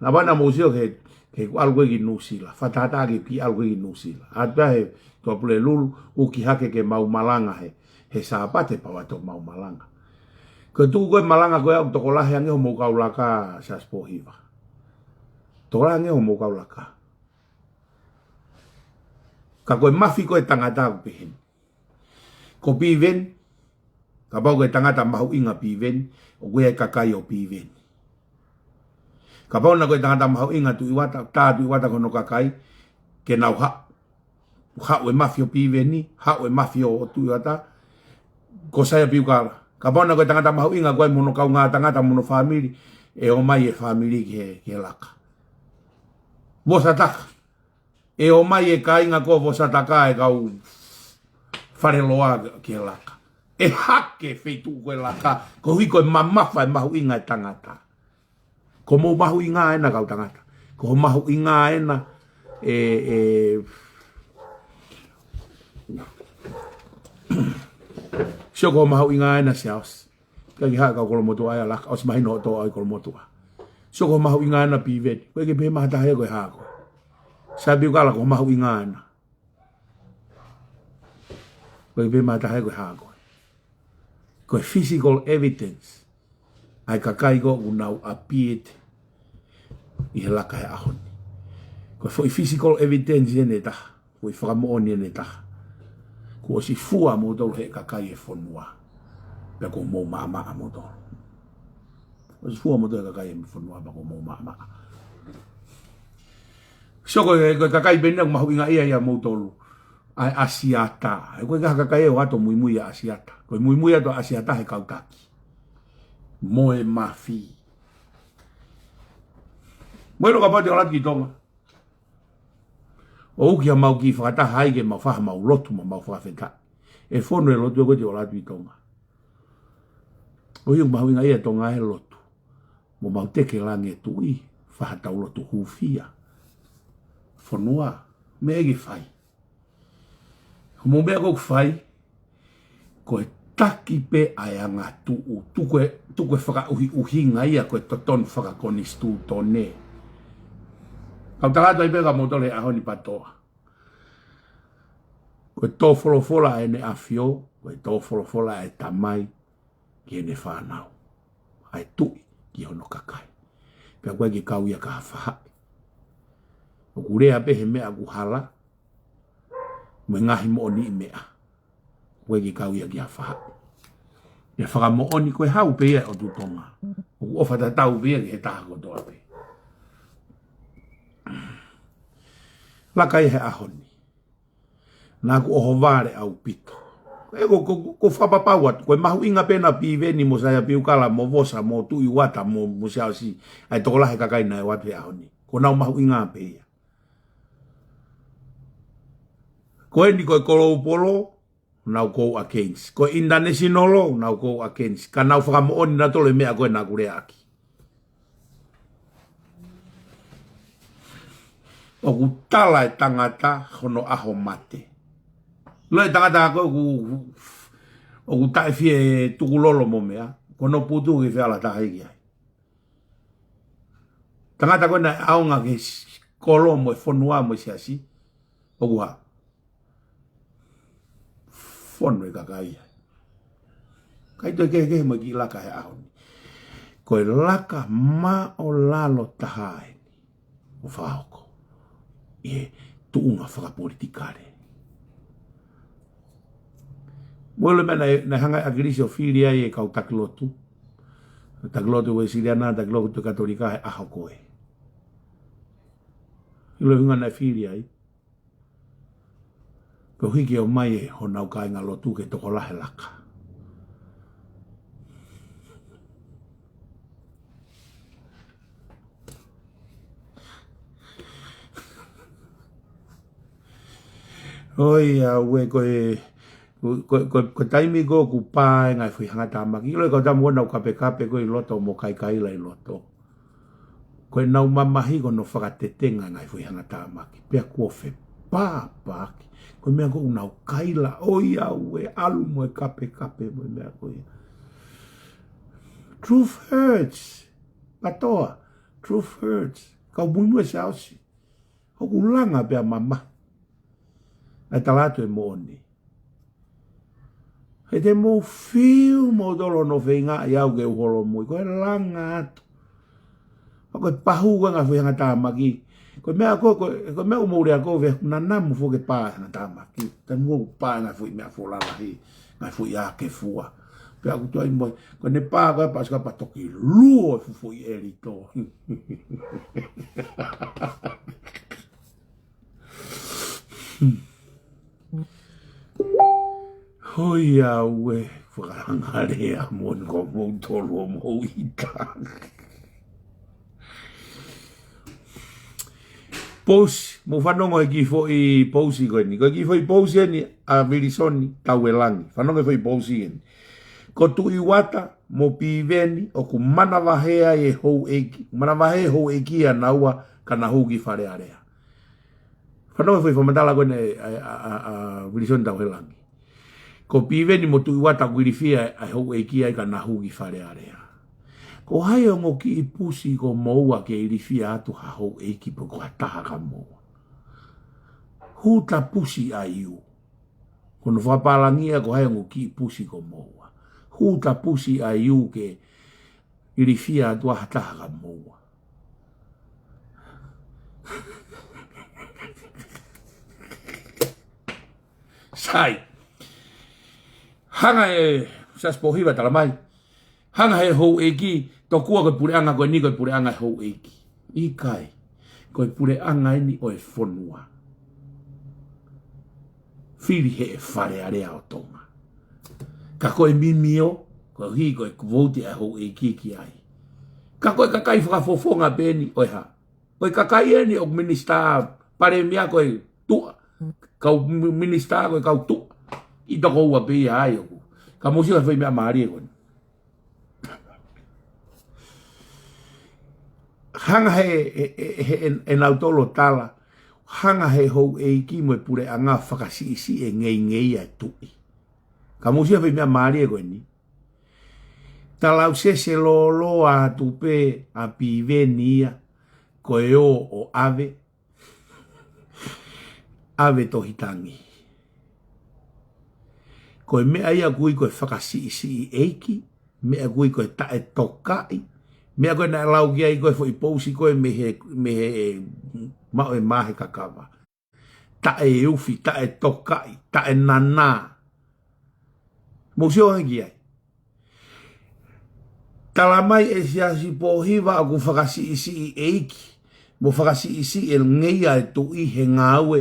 naʻa mou sio ki he, ki heʻeku ʻalu ko ē ki Nuʻu Sila. Fakatātā ki heʻeku ʻalu ko ē ki Nuʻu Sila. ʻAlu pē au he Tuʻapulelulu, uki hake ke mau malanga he, he Sāpate pea u ō atu ʻo mau malanga. Ko e tuʻu ko ē malanga ko ē ʻoku tokolahi ange homou kau laka Siaosi Pōhiva. Tokolahi ange homou kau laka. Ka ko e mafi ko ē tangata ʻoku pehē ni. Ko Piveni, kapau ko e tangata mahuʻinga Piveni, ʻoku ʻi ai e kakai ʻo Piveni. Kapau naʻe ko e tangata mahuʻinga Tuʻi Uata, tā Tuʻi Uata ko hono kakai, ke nau ha-, haʻu e mafi ʻo Piveni, haʻu e mafi ʻo, ʻo Tuʻi Uata, ko Saia Piukala. Kapau naʻe ko e tangata mahuʻinga ko ē mo hono kaungā tangata mo hono fāmili, ʻe ō mai e fāmili ki he, ki he laka. Vosataka. ʻE ō mai e kāinga ko Vosataka e kau faleloa ki he laka. ʻE hake feituʻu ko e laka, koeʻuhi ko e mamafa e mahuʻinga e tangata. Ko hoʻomou mahuʻinga ena kau tangata. Ko hoʻo mahuʻinga ena ē, ē, sio ko hoʻo mahuʻinga ena Siaosi. ʻIkai ke haʻu e kau Kolomotuʻa ia ʻo laka, ʻosi mahino hoʻo tō ʻa e Kolomotuʻa. Sio ko hoʻo mahuʻinga ena Piveni. ʻOku ʻikai ke pehē mai ha taha ia ko e hā koe. Saia Piukala ko hoʻo mahuʻinga ena. Ko e pē matahe ko e hā koe. Ko e physical evidence ʻa e kakai ko ē ʻoku nau appeared ʻi he laka he ʻaho ni. Ko e foʻi physical evidence ʻeni ʻe taha, foʻi fakamoʻoni ʻeni ʻe taha. Kuo ʻosi fua moutolu ʻe he kakai e fonua. Pea kuo mou maʻamaʻa moutolu. ʻOsi fua moutolu ʻe he kakai e fonua pea kuo mou maʻamaʻa. So ko e, ko e kakai pē ʻeni ʻoku mahuʻingaʻia ia moutolu. ʻA e ʻAsiata. He ko e kakai ʻoku ʻoatu muimui ʻa ʻAsiata. Ko e muimui ʻa ʻAsiata he kau taki. Mo e mafi. Mo e loka pati o latu ki Tonga. ʻO uki ha mau kiʻi fakataha ai ke mau fai ha mau lotu mo mau fakafetaʻi. ʻE fonu e lotu ʻe ko e te o latu ki Tonga. ʻOku mahuʻingaʻia ʻa Tonga he lotu. Mo mau teke langi e tuʻi, fai ha tau lotu hūfia. Fonua, meʻa ke fai. Mo meʻa ko ē ʻoku fai, ko e taki pē ʻa e angatuʻu, tuku e, tuku e fakaʻuhiʻuhinga ia ko e totonu fakakonisitūtone. Kau tala atu ai pē kia moutolu he ʻaho ni PATOA. Ko e tō folofola ʻa ʻEne ʻAfio, ko e tō folofola ʻa e Tamai, ki heʻene fānau. ʻA e tuʻi ki hono kakai. Pea ʻoku ʻikai ke kau ia ki ha faʻahi. ʻOku lea pē he meʻa ʻoku hala, mo e ngaahi moʻoniʻi meʻa. ʻOku ʻikai ke kau ia ki ha faʻahi. ʻE fakamoʻoni ko e hau pē ia ʻo e ʻOtu Tonga. ʻOku ʻofa tatau pē ia ki he taha kotoa pē. Laka ia he ʻaho ni. Naʻa ku ʻohovale ʻaupito. ʻE ko, ko, ko, ko fakapapau atu, ko e mahuʻinga pē ʻa Piveni mo Saia Piukala mo Vosa mo Tuʻi Uata mo, mo Siaosi, ʻa e tokolahi kakai naʻe ʻoatu he ʻaho ni. Ko ʻenau mahuʻinga pē ia. Ko eni ko e Koloupolo, nau kou against. Ko e International, nau kou against. Ka nau fakamoʻoni nautolu e meʻa ko ē naʻa ku leaʻaki. ʻOku tala e tangata hono ʻaho mate. Lo e tangata ko ē ʻoku, ʻoku taʻefie tukulolo mo meʻa, ko hono putu ke feala taha ki ai. Tangata ko ē naʻe ʻaonga ki he s-, kolo mo e fonua mo e siasi, ʻoku hā. Fonu e kakai ai. ʻIkai toe kehekehe mo e kiʻi laka he ʻaho ni. Ko e laka māʻolalo taha eni ʻoku fakahoko ʻi he tuʻunga fakapolitikale. Mo e lo meʻa naʻe, naʻe hanga ʻe ʻAkilisi ʻo fili ai e kau taki lotu. Taki lotu Uēsiliana, taki lotu Katolika he ʻaho ko ē. ʻIlo e ʻuhinga naʻe fili ai. Ko e hiki ʻo mai e honau kāinga lotu ke tokolahi e laka. ʻOiauē, ko e, ko, ko, ko, ko e taimi ko ē ʻoku pā e ngaahi foʻi hangatāmaki. ʻIlo e kau tama ko ē naʻa nau kapekape ko ē ʻi loto mo kaikaila ʻi loto. Ko ʻenau mamahi ko hono fakatetenga e ngaahi foʻi hangatāmaki. Pea kuo fepāpaaki. Ko e meʻa ko ē ʻoku nau kaila, ʻoiauē, ʻalu mo e kapekape mo e meʻa ko ia. Truth hurts. PATOA. Truth hurts. Kau muimui ʻa Siaosi. ʻOku langa pea mamahi. ʻA e tala atu e moʻoni. He te mou fiu moutolu hono feingaʻi au ke u holomui. Ko e langa atu. Pea ko e pahu ko ē ngaahi foʻi hangatāmaki. Ko e meʻa ko, ko, ko e meʻa ʻoku mou lea ko ē, nanamu foki e pā e hangatāmaki. Te mou pā e ngaahi foʻi meʻa foʻi lalahi. Ngaahi foʻi ake fua. Pea ʻoku tuai mo, ko ʻene pā ko ē pea sika pea toki luo e fuʻu foʻi ʻelito. ʻOiauē, fakalanga lea mo ni ko moutolu ʻo mou ʻita. Pousi, mou fanongo he kiʻi foʻi pousi ko eni. Ko e kiʻi foʻi pousi eni ʻa Vilisoni Tauelangi. Fanongo he foʻi pousi eni. Ko Tuʻi Uata mo Piveni ʻoku manavahē ai e houʻeiki. Manavahē e houʻeiki ʻanaua ka na hū ki Fale Alea. Fanongo he foʻi fakamatala ko eni ʻa, ʻa, ʻa, ʻa Vilisoni Tauelangi. Ko Piveni mo Tuʻi Uata ʻoku ilifia ʻa e houʻeiki ai ka na hū ki Fale Alea. Ko hai ongo kiʻi pusi ko moua ke ilifia atu ha houʻeiki pe ko ha taha ka moua? Who the pussy are you? Ko hono fakapālangi ia ko hai ʻoku kiʻi pusi ko moua. Hū ta pusi ʻa e U K, ilifia atu ʻa ha taha ka moua. Sai. Hanga ʻe Siaosi Pōhiva, tala mai, hanga ʻe he houʻeiki, tokua ko e puleʻanga ko eni ko e puleʻanga ʻo e houʻeiki. ʻIkai. Ko e puleʻanga eni ʻo e fonua. Fili ʻe he Fale Alea ʻo Tonga. Ka ko e mimio, koeʻuhi ko e vouti ʻa e houʻeiki ki ai. Ka ko e kakai fakafofonga pē eni ʻo e hā? Ko e kakai eni ʻoku minisitā, palēmia ko e tuʻa. Kau mi-, minisitā ko e kau tuʻa. ʻI toko ua pē ia ai ʻoku. Ka mou sio he foʻi meʻa mālie ko eni. Hanga ʻe he, he, he, he, ʻe nautolu ʻo tala, hanga ʻe he houʻeiki mo e puleʻanga ʻo fakasiʻisiʻi e ngeingei ʻa e tuʻi. Ka mou sio he foʻi meʻa mālie ko eni. Talausese lōloa atu pē ʻa Piveni ia, ko e ō ʻo ʻave, ʻave Tohi Tangi. Ko e meʻa ia ʻoku ui ko e fakasiʻisiʻi ʻeiki, meʻa ʻoku ui ko e taʻetokaʻi, meʻa ko ē naʻe lau ki ai ko e foʻi pousi ko ē mei he, mei he, maʻu e mahe kakava. Taʻeufi, taʻetokaʻi, taʻenanā. Mou sio ange ki ai. Tala mai ʻe Siaosi Pōhiva ʻoku fakasiʻisiʻi ʻeiki, mo fakasiʻisiʻi e ngeia e tuʻi he ngāue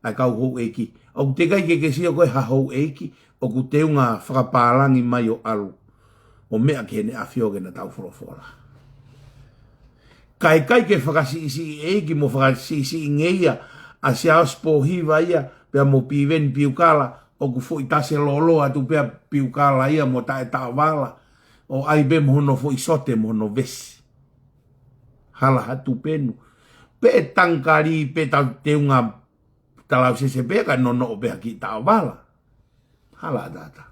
ʻa e kau houʻeiki. ʻOku teʻeki ai ke ke sio koe ha houʻeiki ʻoku teunga fakapālangi mai ʻo ʻalu ʻo meʻa ki heʻene ʻafio ke na tau folofola. Ka ʻikai ke fakasiʻisiʻi ʻeiki mo fakasiʻisiʻi ngeia ʻa Siaosi Pōhiva ia, pea mo Piveni Piukala, ʻoku foʻi tase lōloa atu pē ʻa Piukala ia mo taʻetaʻovala, ʻo ʻai pē mo hono foʻi sote mo hono vesi. Hala ha tupenu. Pe tangikali pe tau teunga talausese pē ka nonoʻo pē ha kiʻi taʻovala. Hala ʻataʻatā.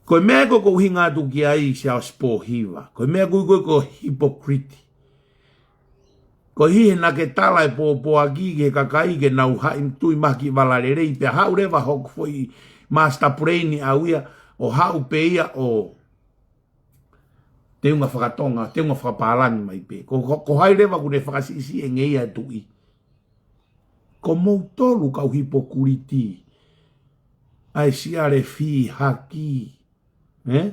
Ko e meʻa ko ē ʻoku ou ʻuhinga atu ki ai Siaosi Pōhiva. Ko e meʻa ko ē ko e, ko e hipokriti. Koeʻuhi he naʻa ke tala e pōpoaki ki he kakai ke nau haʻi tui mai ki vala lelei pea haʻu leva hoku foʻi master plan ʻaʻau ia ʻo haʻu pē ia ʻo teunga fakatonga, teunga fakapālangi mai pē. Ko, ko, ko hai leva ʻoku ne fakasiʻisiʻi e ngeia e tuʻi? Ko moutolu kau hipokriti. ʻA e siale fihaki. Eh?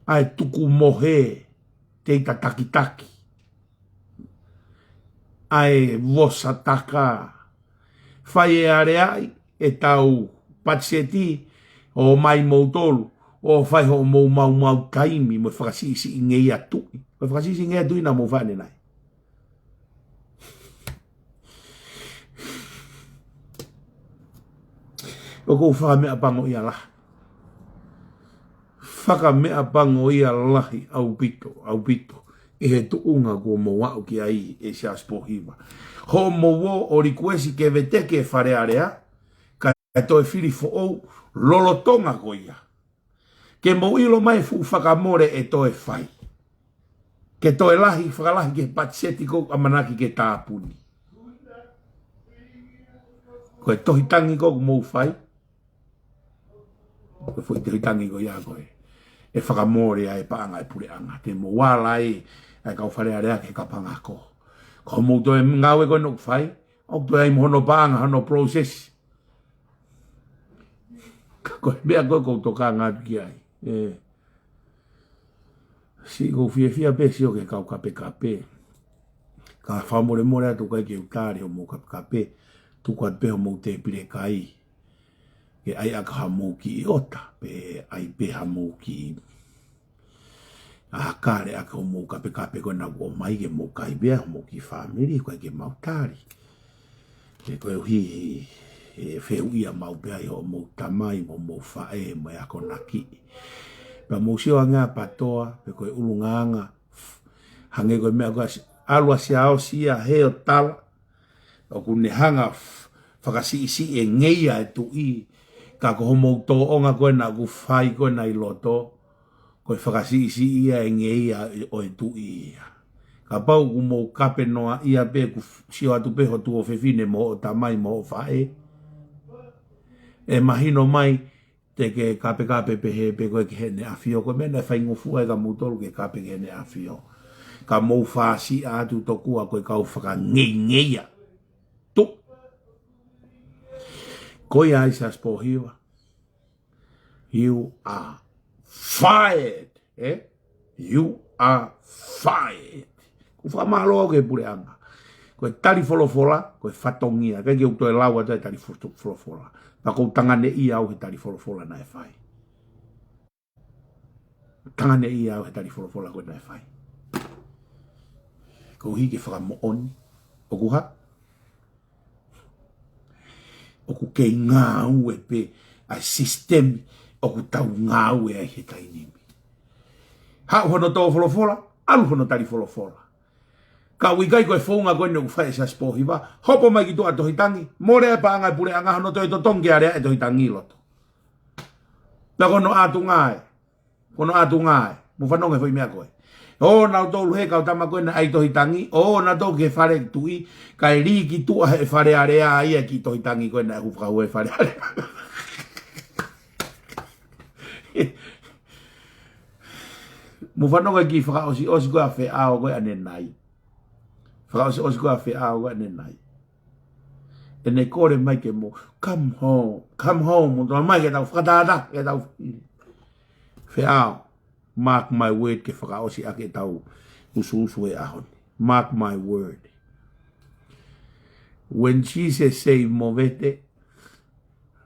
ʻA e tuku mohe, tei tatakitaki. ʻA e vosataka. Fai e aleaʻi ʻetau patiseti ʻo mai moutolu ʻo fai hoʻomou maumau taimi mo e fakasiʻisiʻi ngeia tuʻi. Mo e fakasiʻisiʻi ngeia tuʻi naʻa mou fai ʻanenai. ʻOku ou fakameʻapangoʻia lahi. Fakameʻapangoʻia lahi ʻaupito, ʻaupito. ʻI he tuʻunga kuo mou aʻu ki ai ʻe Siaosi Pōhiva. Hoʻomou ō ʻo likuesi ke veteki e Fale Alea, kae toe fili foʻou lolotonga ko ia. Ke mou ʻilo mai e fuʻu fakamole ʻe toe fai. Ke toe lahi, fakalahi ki he patiseti ʻoku ʻamanaki ke tāpuni. Ko e Tohi Tangi ʻoku mou fai. Ko e foʻi Tohi Tangi ko ia ko ē. ʻE fakamole ai e paʻanga e puleʻanga. Te mou ala ai, ʻa e kau Fale Alea ki he kapanga ako. Ko hoʻomou toe ngāue ko ē ʻoku fai. ʻOku toe ʻi ai mo hono paʻanga, hono process. Ka ko e meʻa ko ē ʻoku ou tokanga atu ki ai. ʻE. Siʻi ʻoku ou fiefia pē sio ki he kau kapekape. Ka fakamolemole atu ʻikai ke u tali hoʻomou kapekape. Tuku atu pē hoʻomou tēpile kai. Ke ʻai ʻaki hamou kiʻi ʻota. Pe ʻai pē hamou kiʻi ʻa kale ʻaki hoʻomou kapekape ko ē naʻa mou ʻomai ke mou kai pē ʻa hoʻomou kiʻi fāmili, ʻikai ke mau tali. He koeʻuhi he fehuʻia maʻu pē ai hoʻomou tamai mo hoʻomou faʻē mo e akonaki. Pea mou sio ange ʻa PTOA, pe ko e ʻulungaanga, hangē ko e meʻa ko ē ʻa Si-, ʻalu ʻa Siaosi ia he ʻo tala, ʻoku ne hanga f-, fakasiʻisiʻi e ngeia e tuʻi, ka ko hoʻomou tōʻonga ko ē naʻa ku fai ko ē naʻe ʻi loto, ko e fakasiʻisiʻi ia e ngeia ʻo e tuʻi ia. Kapau ʻoku mou kape noaʻia pē ʻoku f-, sio atu pē ho tuofefine mo hoʻo tamai mo hoʻo faʻē. ʻE mahino mai te ke kapekape pehē pē koe ki Heʻene ʻAfio, ko e meʻa naʻe faingofua ai kia moutolu ke kape ki Heʻene ʻAfio. Ka mou fāsiʻa atu tokua ko e kau fakangeingeia. Tuʻu. Ko ia ai Siasi Pōhiva. You are fired. Eh? You are fired. ʻOku ou fakamālō au ki he puleʻanga. Ko e tali folofola, ko e fatongia. ʻIkai ke u toe lau atu e tali fo-, folofola. Pea ʻoku ou tanganeʻia au he tali folofola naʻe fai. Tanganeʻia au he tali folofola ko ē naʻe fai. Koeʻuhi ke fakamoʻoni. ʻOku hā? ʻOku kei ngāue pē ʻa e sisitemi ʻoku tau ngāue ai he taimi ni. Haʻu hono tō folofola, ʻalu hono tali folofola. Ka ʻoku ʻikai ko e founga ko eni ʻoku fai ʻe Siasi Pōhiva, hopo mai ki tuʻa Tohi Tangi, mole e paʻanga e puleʻanga hono toe totongi ke alea e Tohi Tangi ʻi loto. Pea ko hono ʻatunga ē, ko hono ʻatunga ē, mou fanongo he foʻi meʻa ko ē. ʻO nautolu he kau tama ko ē naʻe ʻai Tohi Tangi, ʻo nautolu ki he fale tuʻi, kae lī ki tuʻa he fale alea ia e kiʻi Tohi Tangi ko ē naʻe hū fakahū he fale alea. Mou fanongo ki he fakaʻosiʻosi ko ē ʻa Feʻao ko ē ʻanenai. Fakaʻosiʻosi ko ē ʻa Feʻao ko ē ʻanenai. ʻEne kole mai ke mou, come home, come home, mou tō mai ke tau fakatātā, ke tau. Feʻao, mark my word ke fakaʻosi ʻaki ʻetau usuusu he ʻaho ni. Mark my word. When Jesus say movete,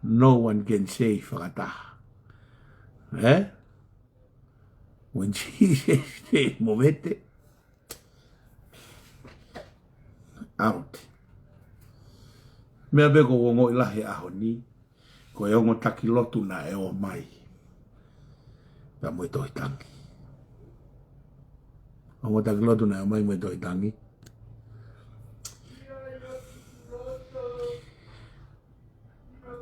no one can say fakataha. Eh? When Jesus say movete, out. Meʻa pē ʻoku ou ongoʻi lahi he ʻaho ni, ko e ongo taki lotu naʻe ō mai pea mo e Tohi Tangi. Ongo taki lotu naʻe ō mai mo e Tohi Tangi.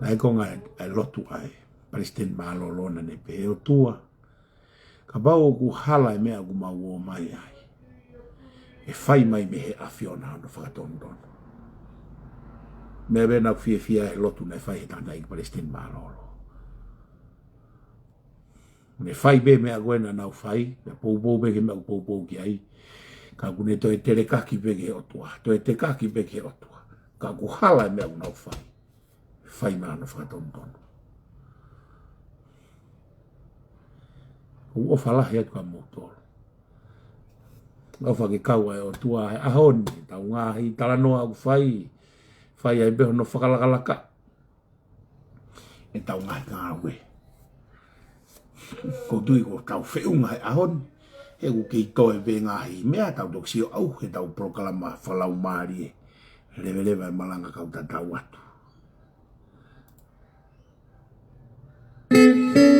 Naʻe konga e lotu ʻa e Palesiteni Mālōlō naʻa ne pehē, ʻOtua, kapau ʻoku hala e meʻa ʻoku mau ō mai ai, ʻe fai mai mei he ʻAfiona hono fakatonutonu. Meʻa pē naʻa ku fiefia he lotu naʻe fai he tangataʻeiki Palesiteni Mālōlō. Ne fai pē meʻa ko ē naʻa nau fai, ne poupou pē ki he meʻa ʻoku poupou ki ai. Ka ʻoku ne toe telekaki pē ki he ʻOtua, toe telekaki pē ki he ʻOtua. Ka ʻoku hala e meʻa ʻoku nau fai, fai mai hono fakatonutonu. ʻOku ou ʻofa lahi atu kia moutolu. ʻOfa ke kau ai ʻOtua he ʻaho ni, tau ngaahi talanoa ʻoku fai, fai ai pē hono fakalakalaka ʻetau ngaahi ngāue. ʻOku ou tui ko ʻetau feʻunga he ʻaho ni, he ʻoku kei toe pē ngaahi meʻa tau toki sio au he ʻetau polokalama fakalaumālie, leveleva e malanga kau tatau atu. ʻOiauē,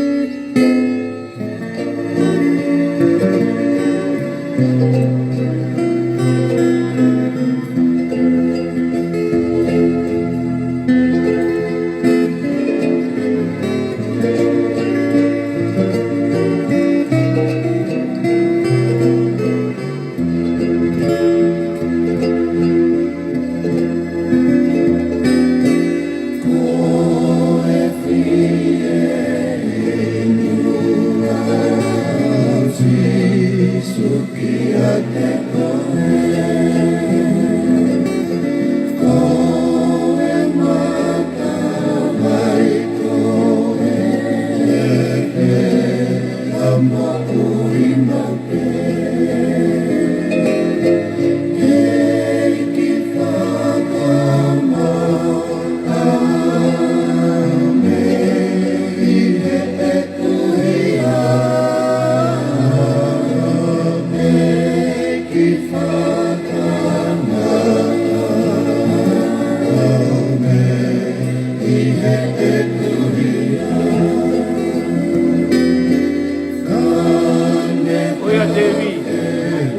Tēvita.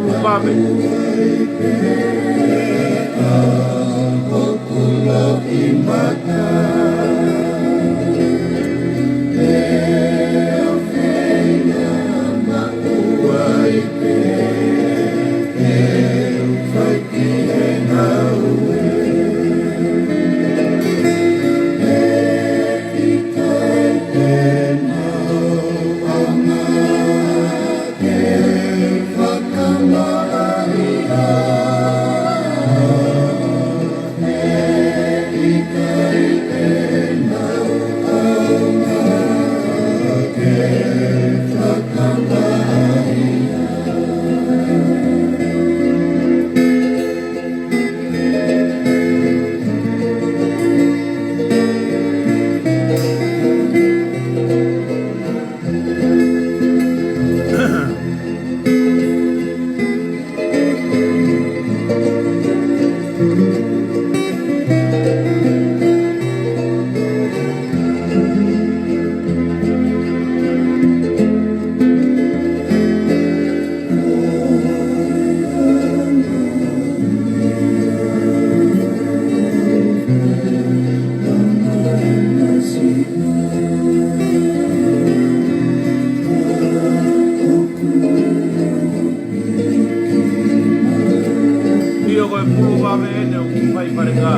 Upa me. ʻIo, ko e pulu vave ʻeni ʻoku fai palekā.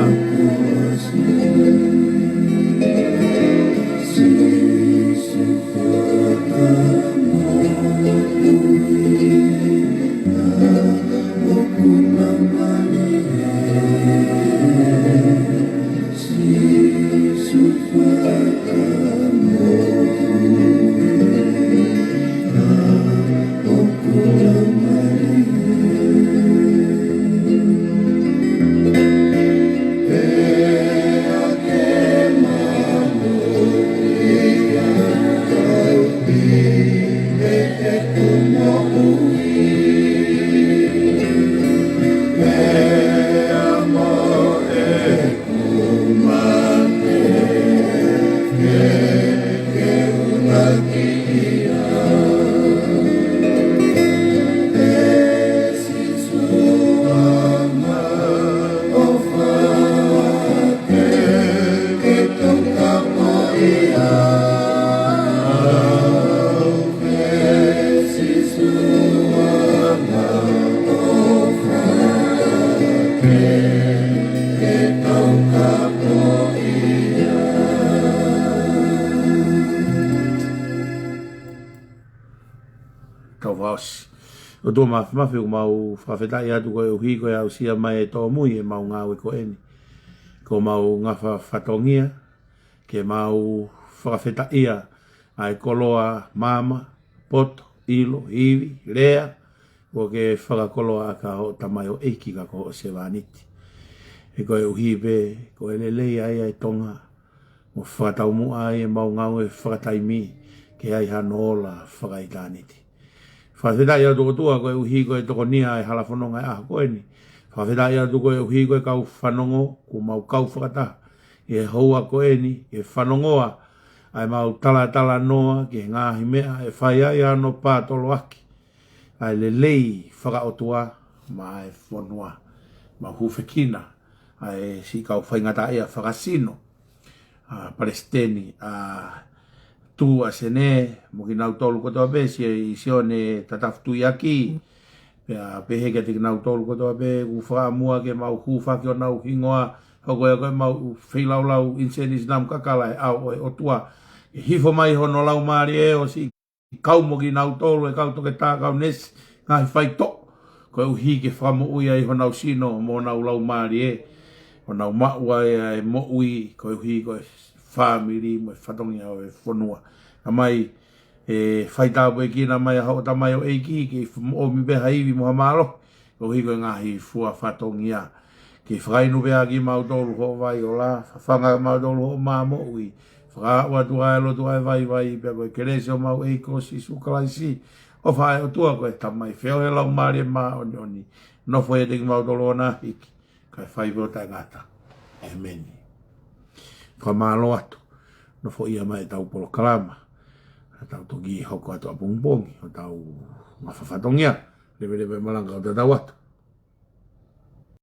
Tau fakaʻosi. ʻOtua Māfimafi, ʻoku mau fakafetaʻi atu koeʻuhi ko e aʻusia mai e tōmui ʻemau ngāue ko eni. Ko homau ngafa fatongia, ke mau fakafetaʻia ʻa e koloa, maama, poto, ʻilo, ivi, lea, ʻoku ke fakakoloa ʻaki ʻa hoʻo tamaioʻeiki ka ko hoʻo sevāniti. He koeʻuhi pē ko e lelei ʻa e Tonga, mo fakataumuʻa ai ʻemau ngāue fakataimi ke ʻi ai hano ola fakaʻitāniti. Fakafetaʻi atu ʻOtua koeʻuhi ko e tokonia ʻa e hala fononga ʻo e ʻaho ko eni. Fakafetaʻi atu koeʻuhi ko e kau fanongo, kuo mau kau fakataha ʻi he houa ko eni, ke fanongoa ʻa ʻemau talatalanoa ki he ngaahi meʻa ʻe fai ai hano pātoloaki ʻa e lelei fakaʻotua maʻa e fonua. Mau hūfekina ʻa e siʻi kau faingataʻaʻia fakasino, ʻa Palesiteni, ʻa Tuʻu ʻa Sene, mo kinautolu kotoa pē, Siaʻi Sione Tatafu Tuiaki. Pea pehē kiate kinautolu kotoa pē, ʻoku fakaʻamua ke mau hūfaki honau hingoa, hoko ia ko ʻemau feilaulau ʻinisēnisi namu kakala ʻi he ʻao ʻo e ʻOtua. Ke hifo mai hono Laumālie ʻo siʻi kau mo kinautolu, e kau toketā, kau neesi, ngaahi faitoʻo, koeʻuhi ke fakamoʻui ai honau sino mo honau laumālie, honau maʻu ai ʻa e moʻui, koeʻuhi ko e fāmili mo e fatongia ʻo e fonua. Tamai, ʻe faitāpuekina mai ʻa hoʻo tamaioʻeiki, ke ʻomi pē ha ivi mo ha mālohi, koeʻuhi ko e ngaahi fua fatongia. Ke fakainu pē ʻaki kimautolu hoʻo vai ola, fafanga kimautolu hoʻo mā moʻui, fakaaʻu atu ʻa e lotu ʻa e vaivai, pea ko e kelesi ʻo homau ʻEiki ko Sīsū Kalaisi, ʻofa ʻa e ʻOtua ko e Tamai, feohi ʻa e Laumālie Māʻoniʻoni, nofo ʻiate kimautolu ʻo na hiki, kae fai pē ʻo taʻengata. ʻĒmeni. Fakamālō atu. Nofoʻia mai ʻetau polokalama. Tau toki hoko atu ʻapongipongi, hotau ngafa fatongia. Leveleva e malanga ʻo tatau atu.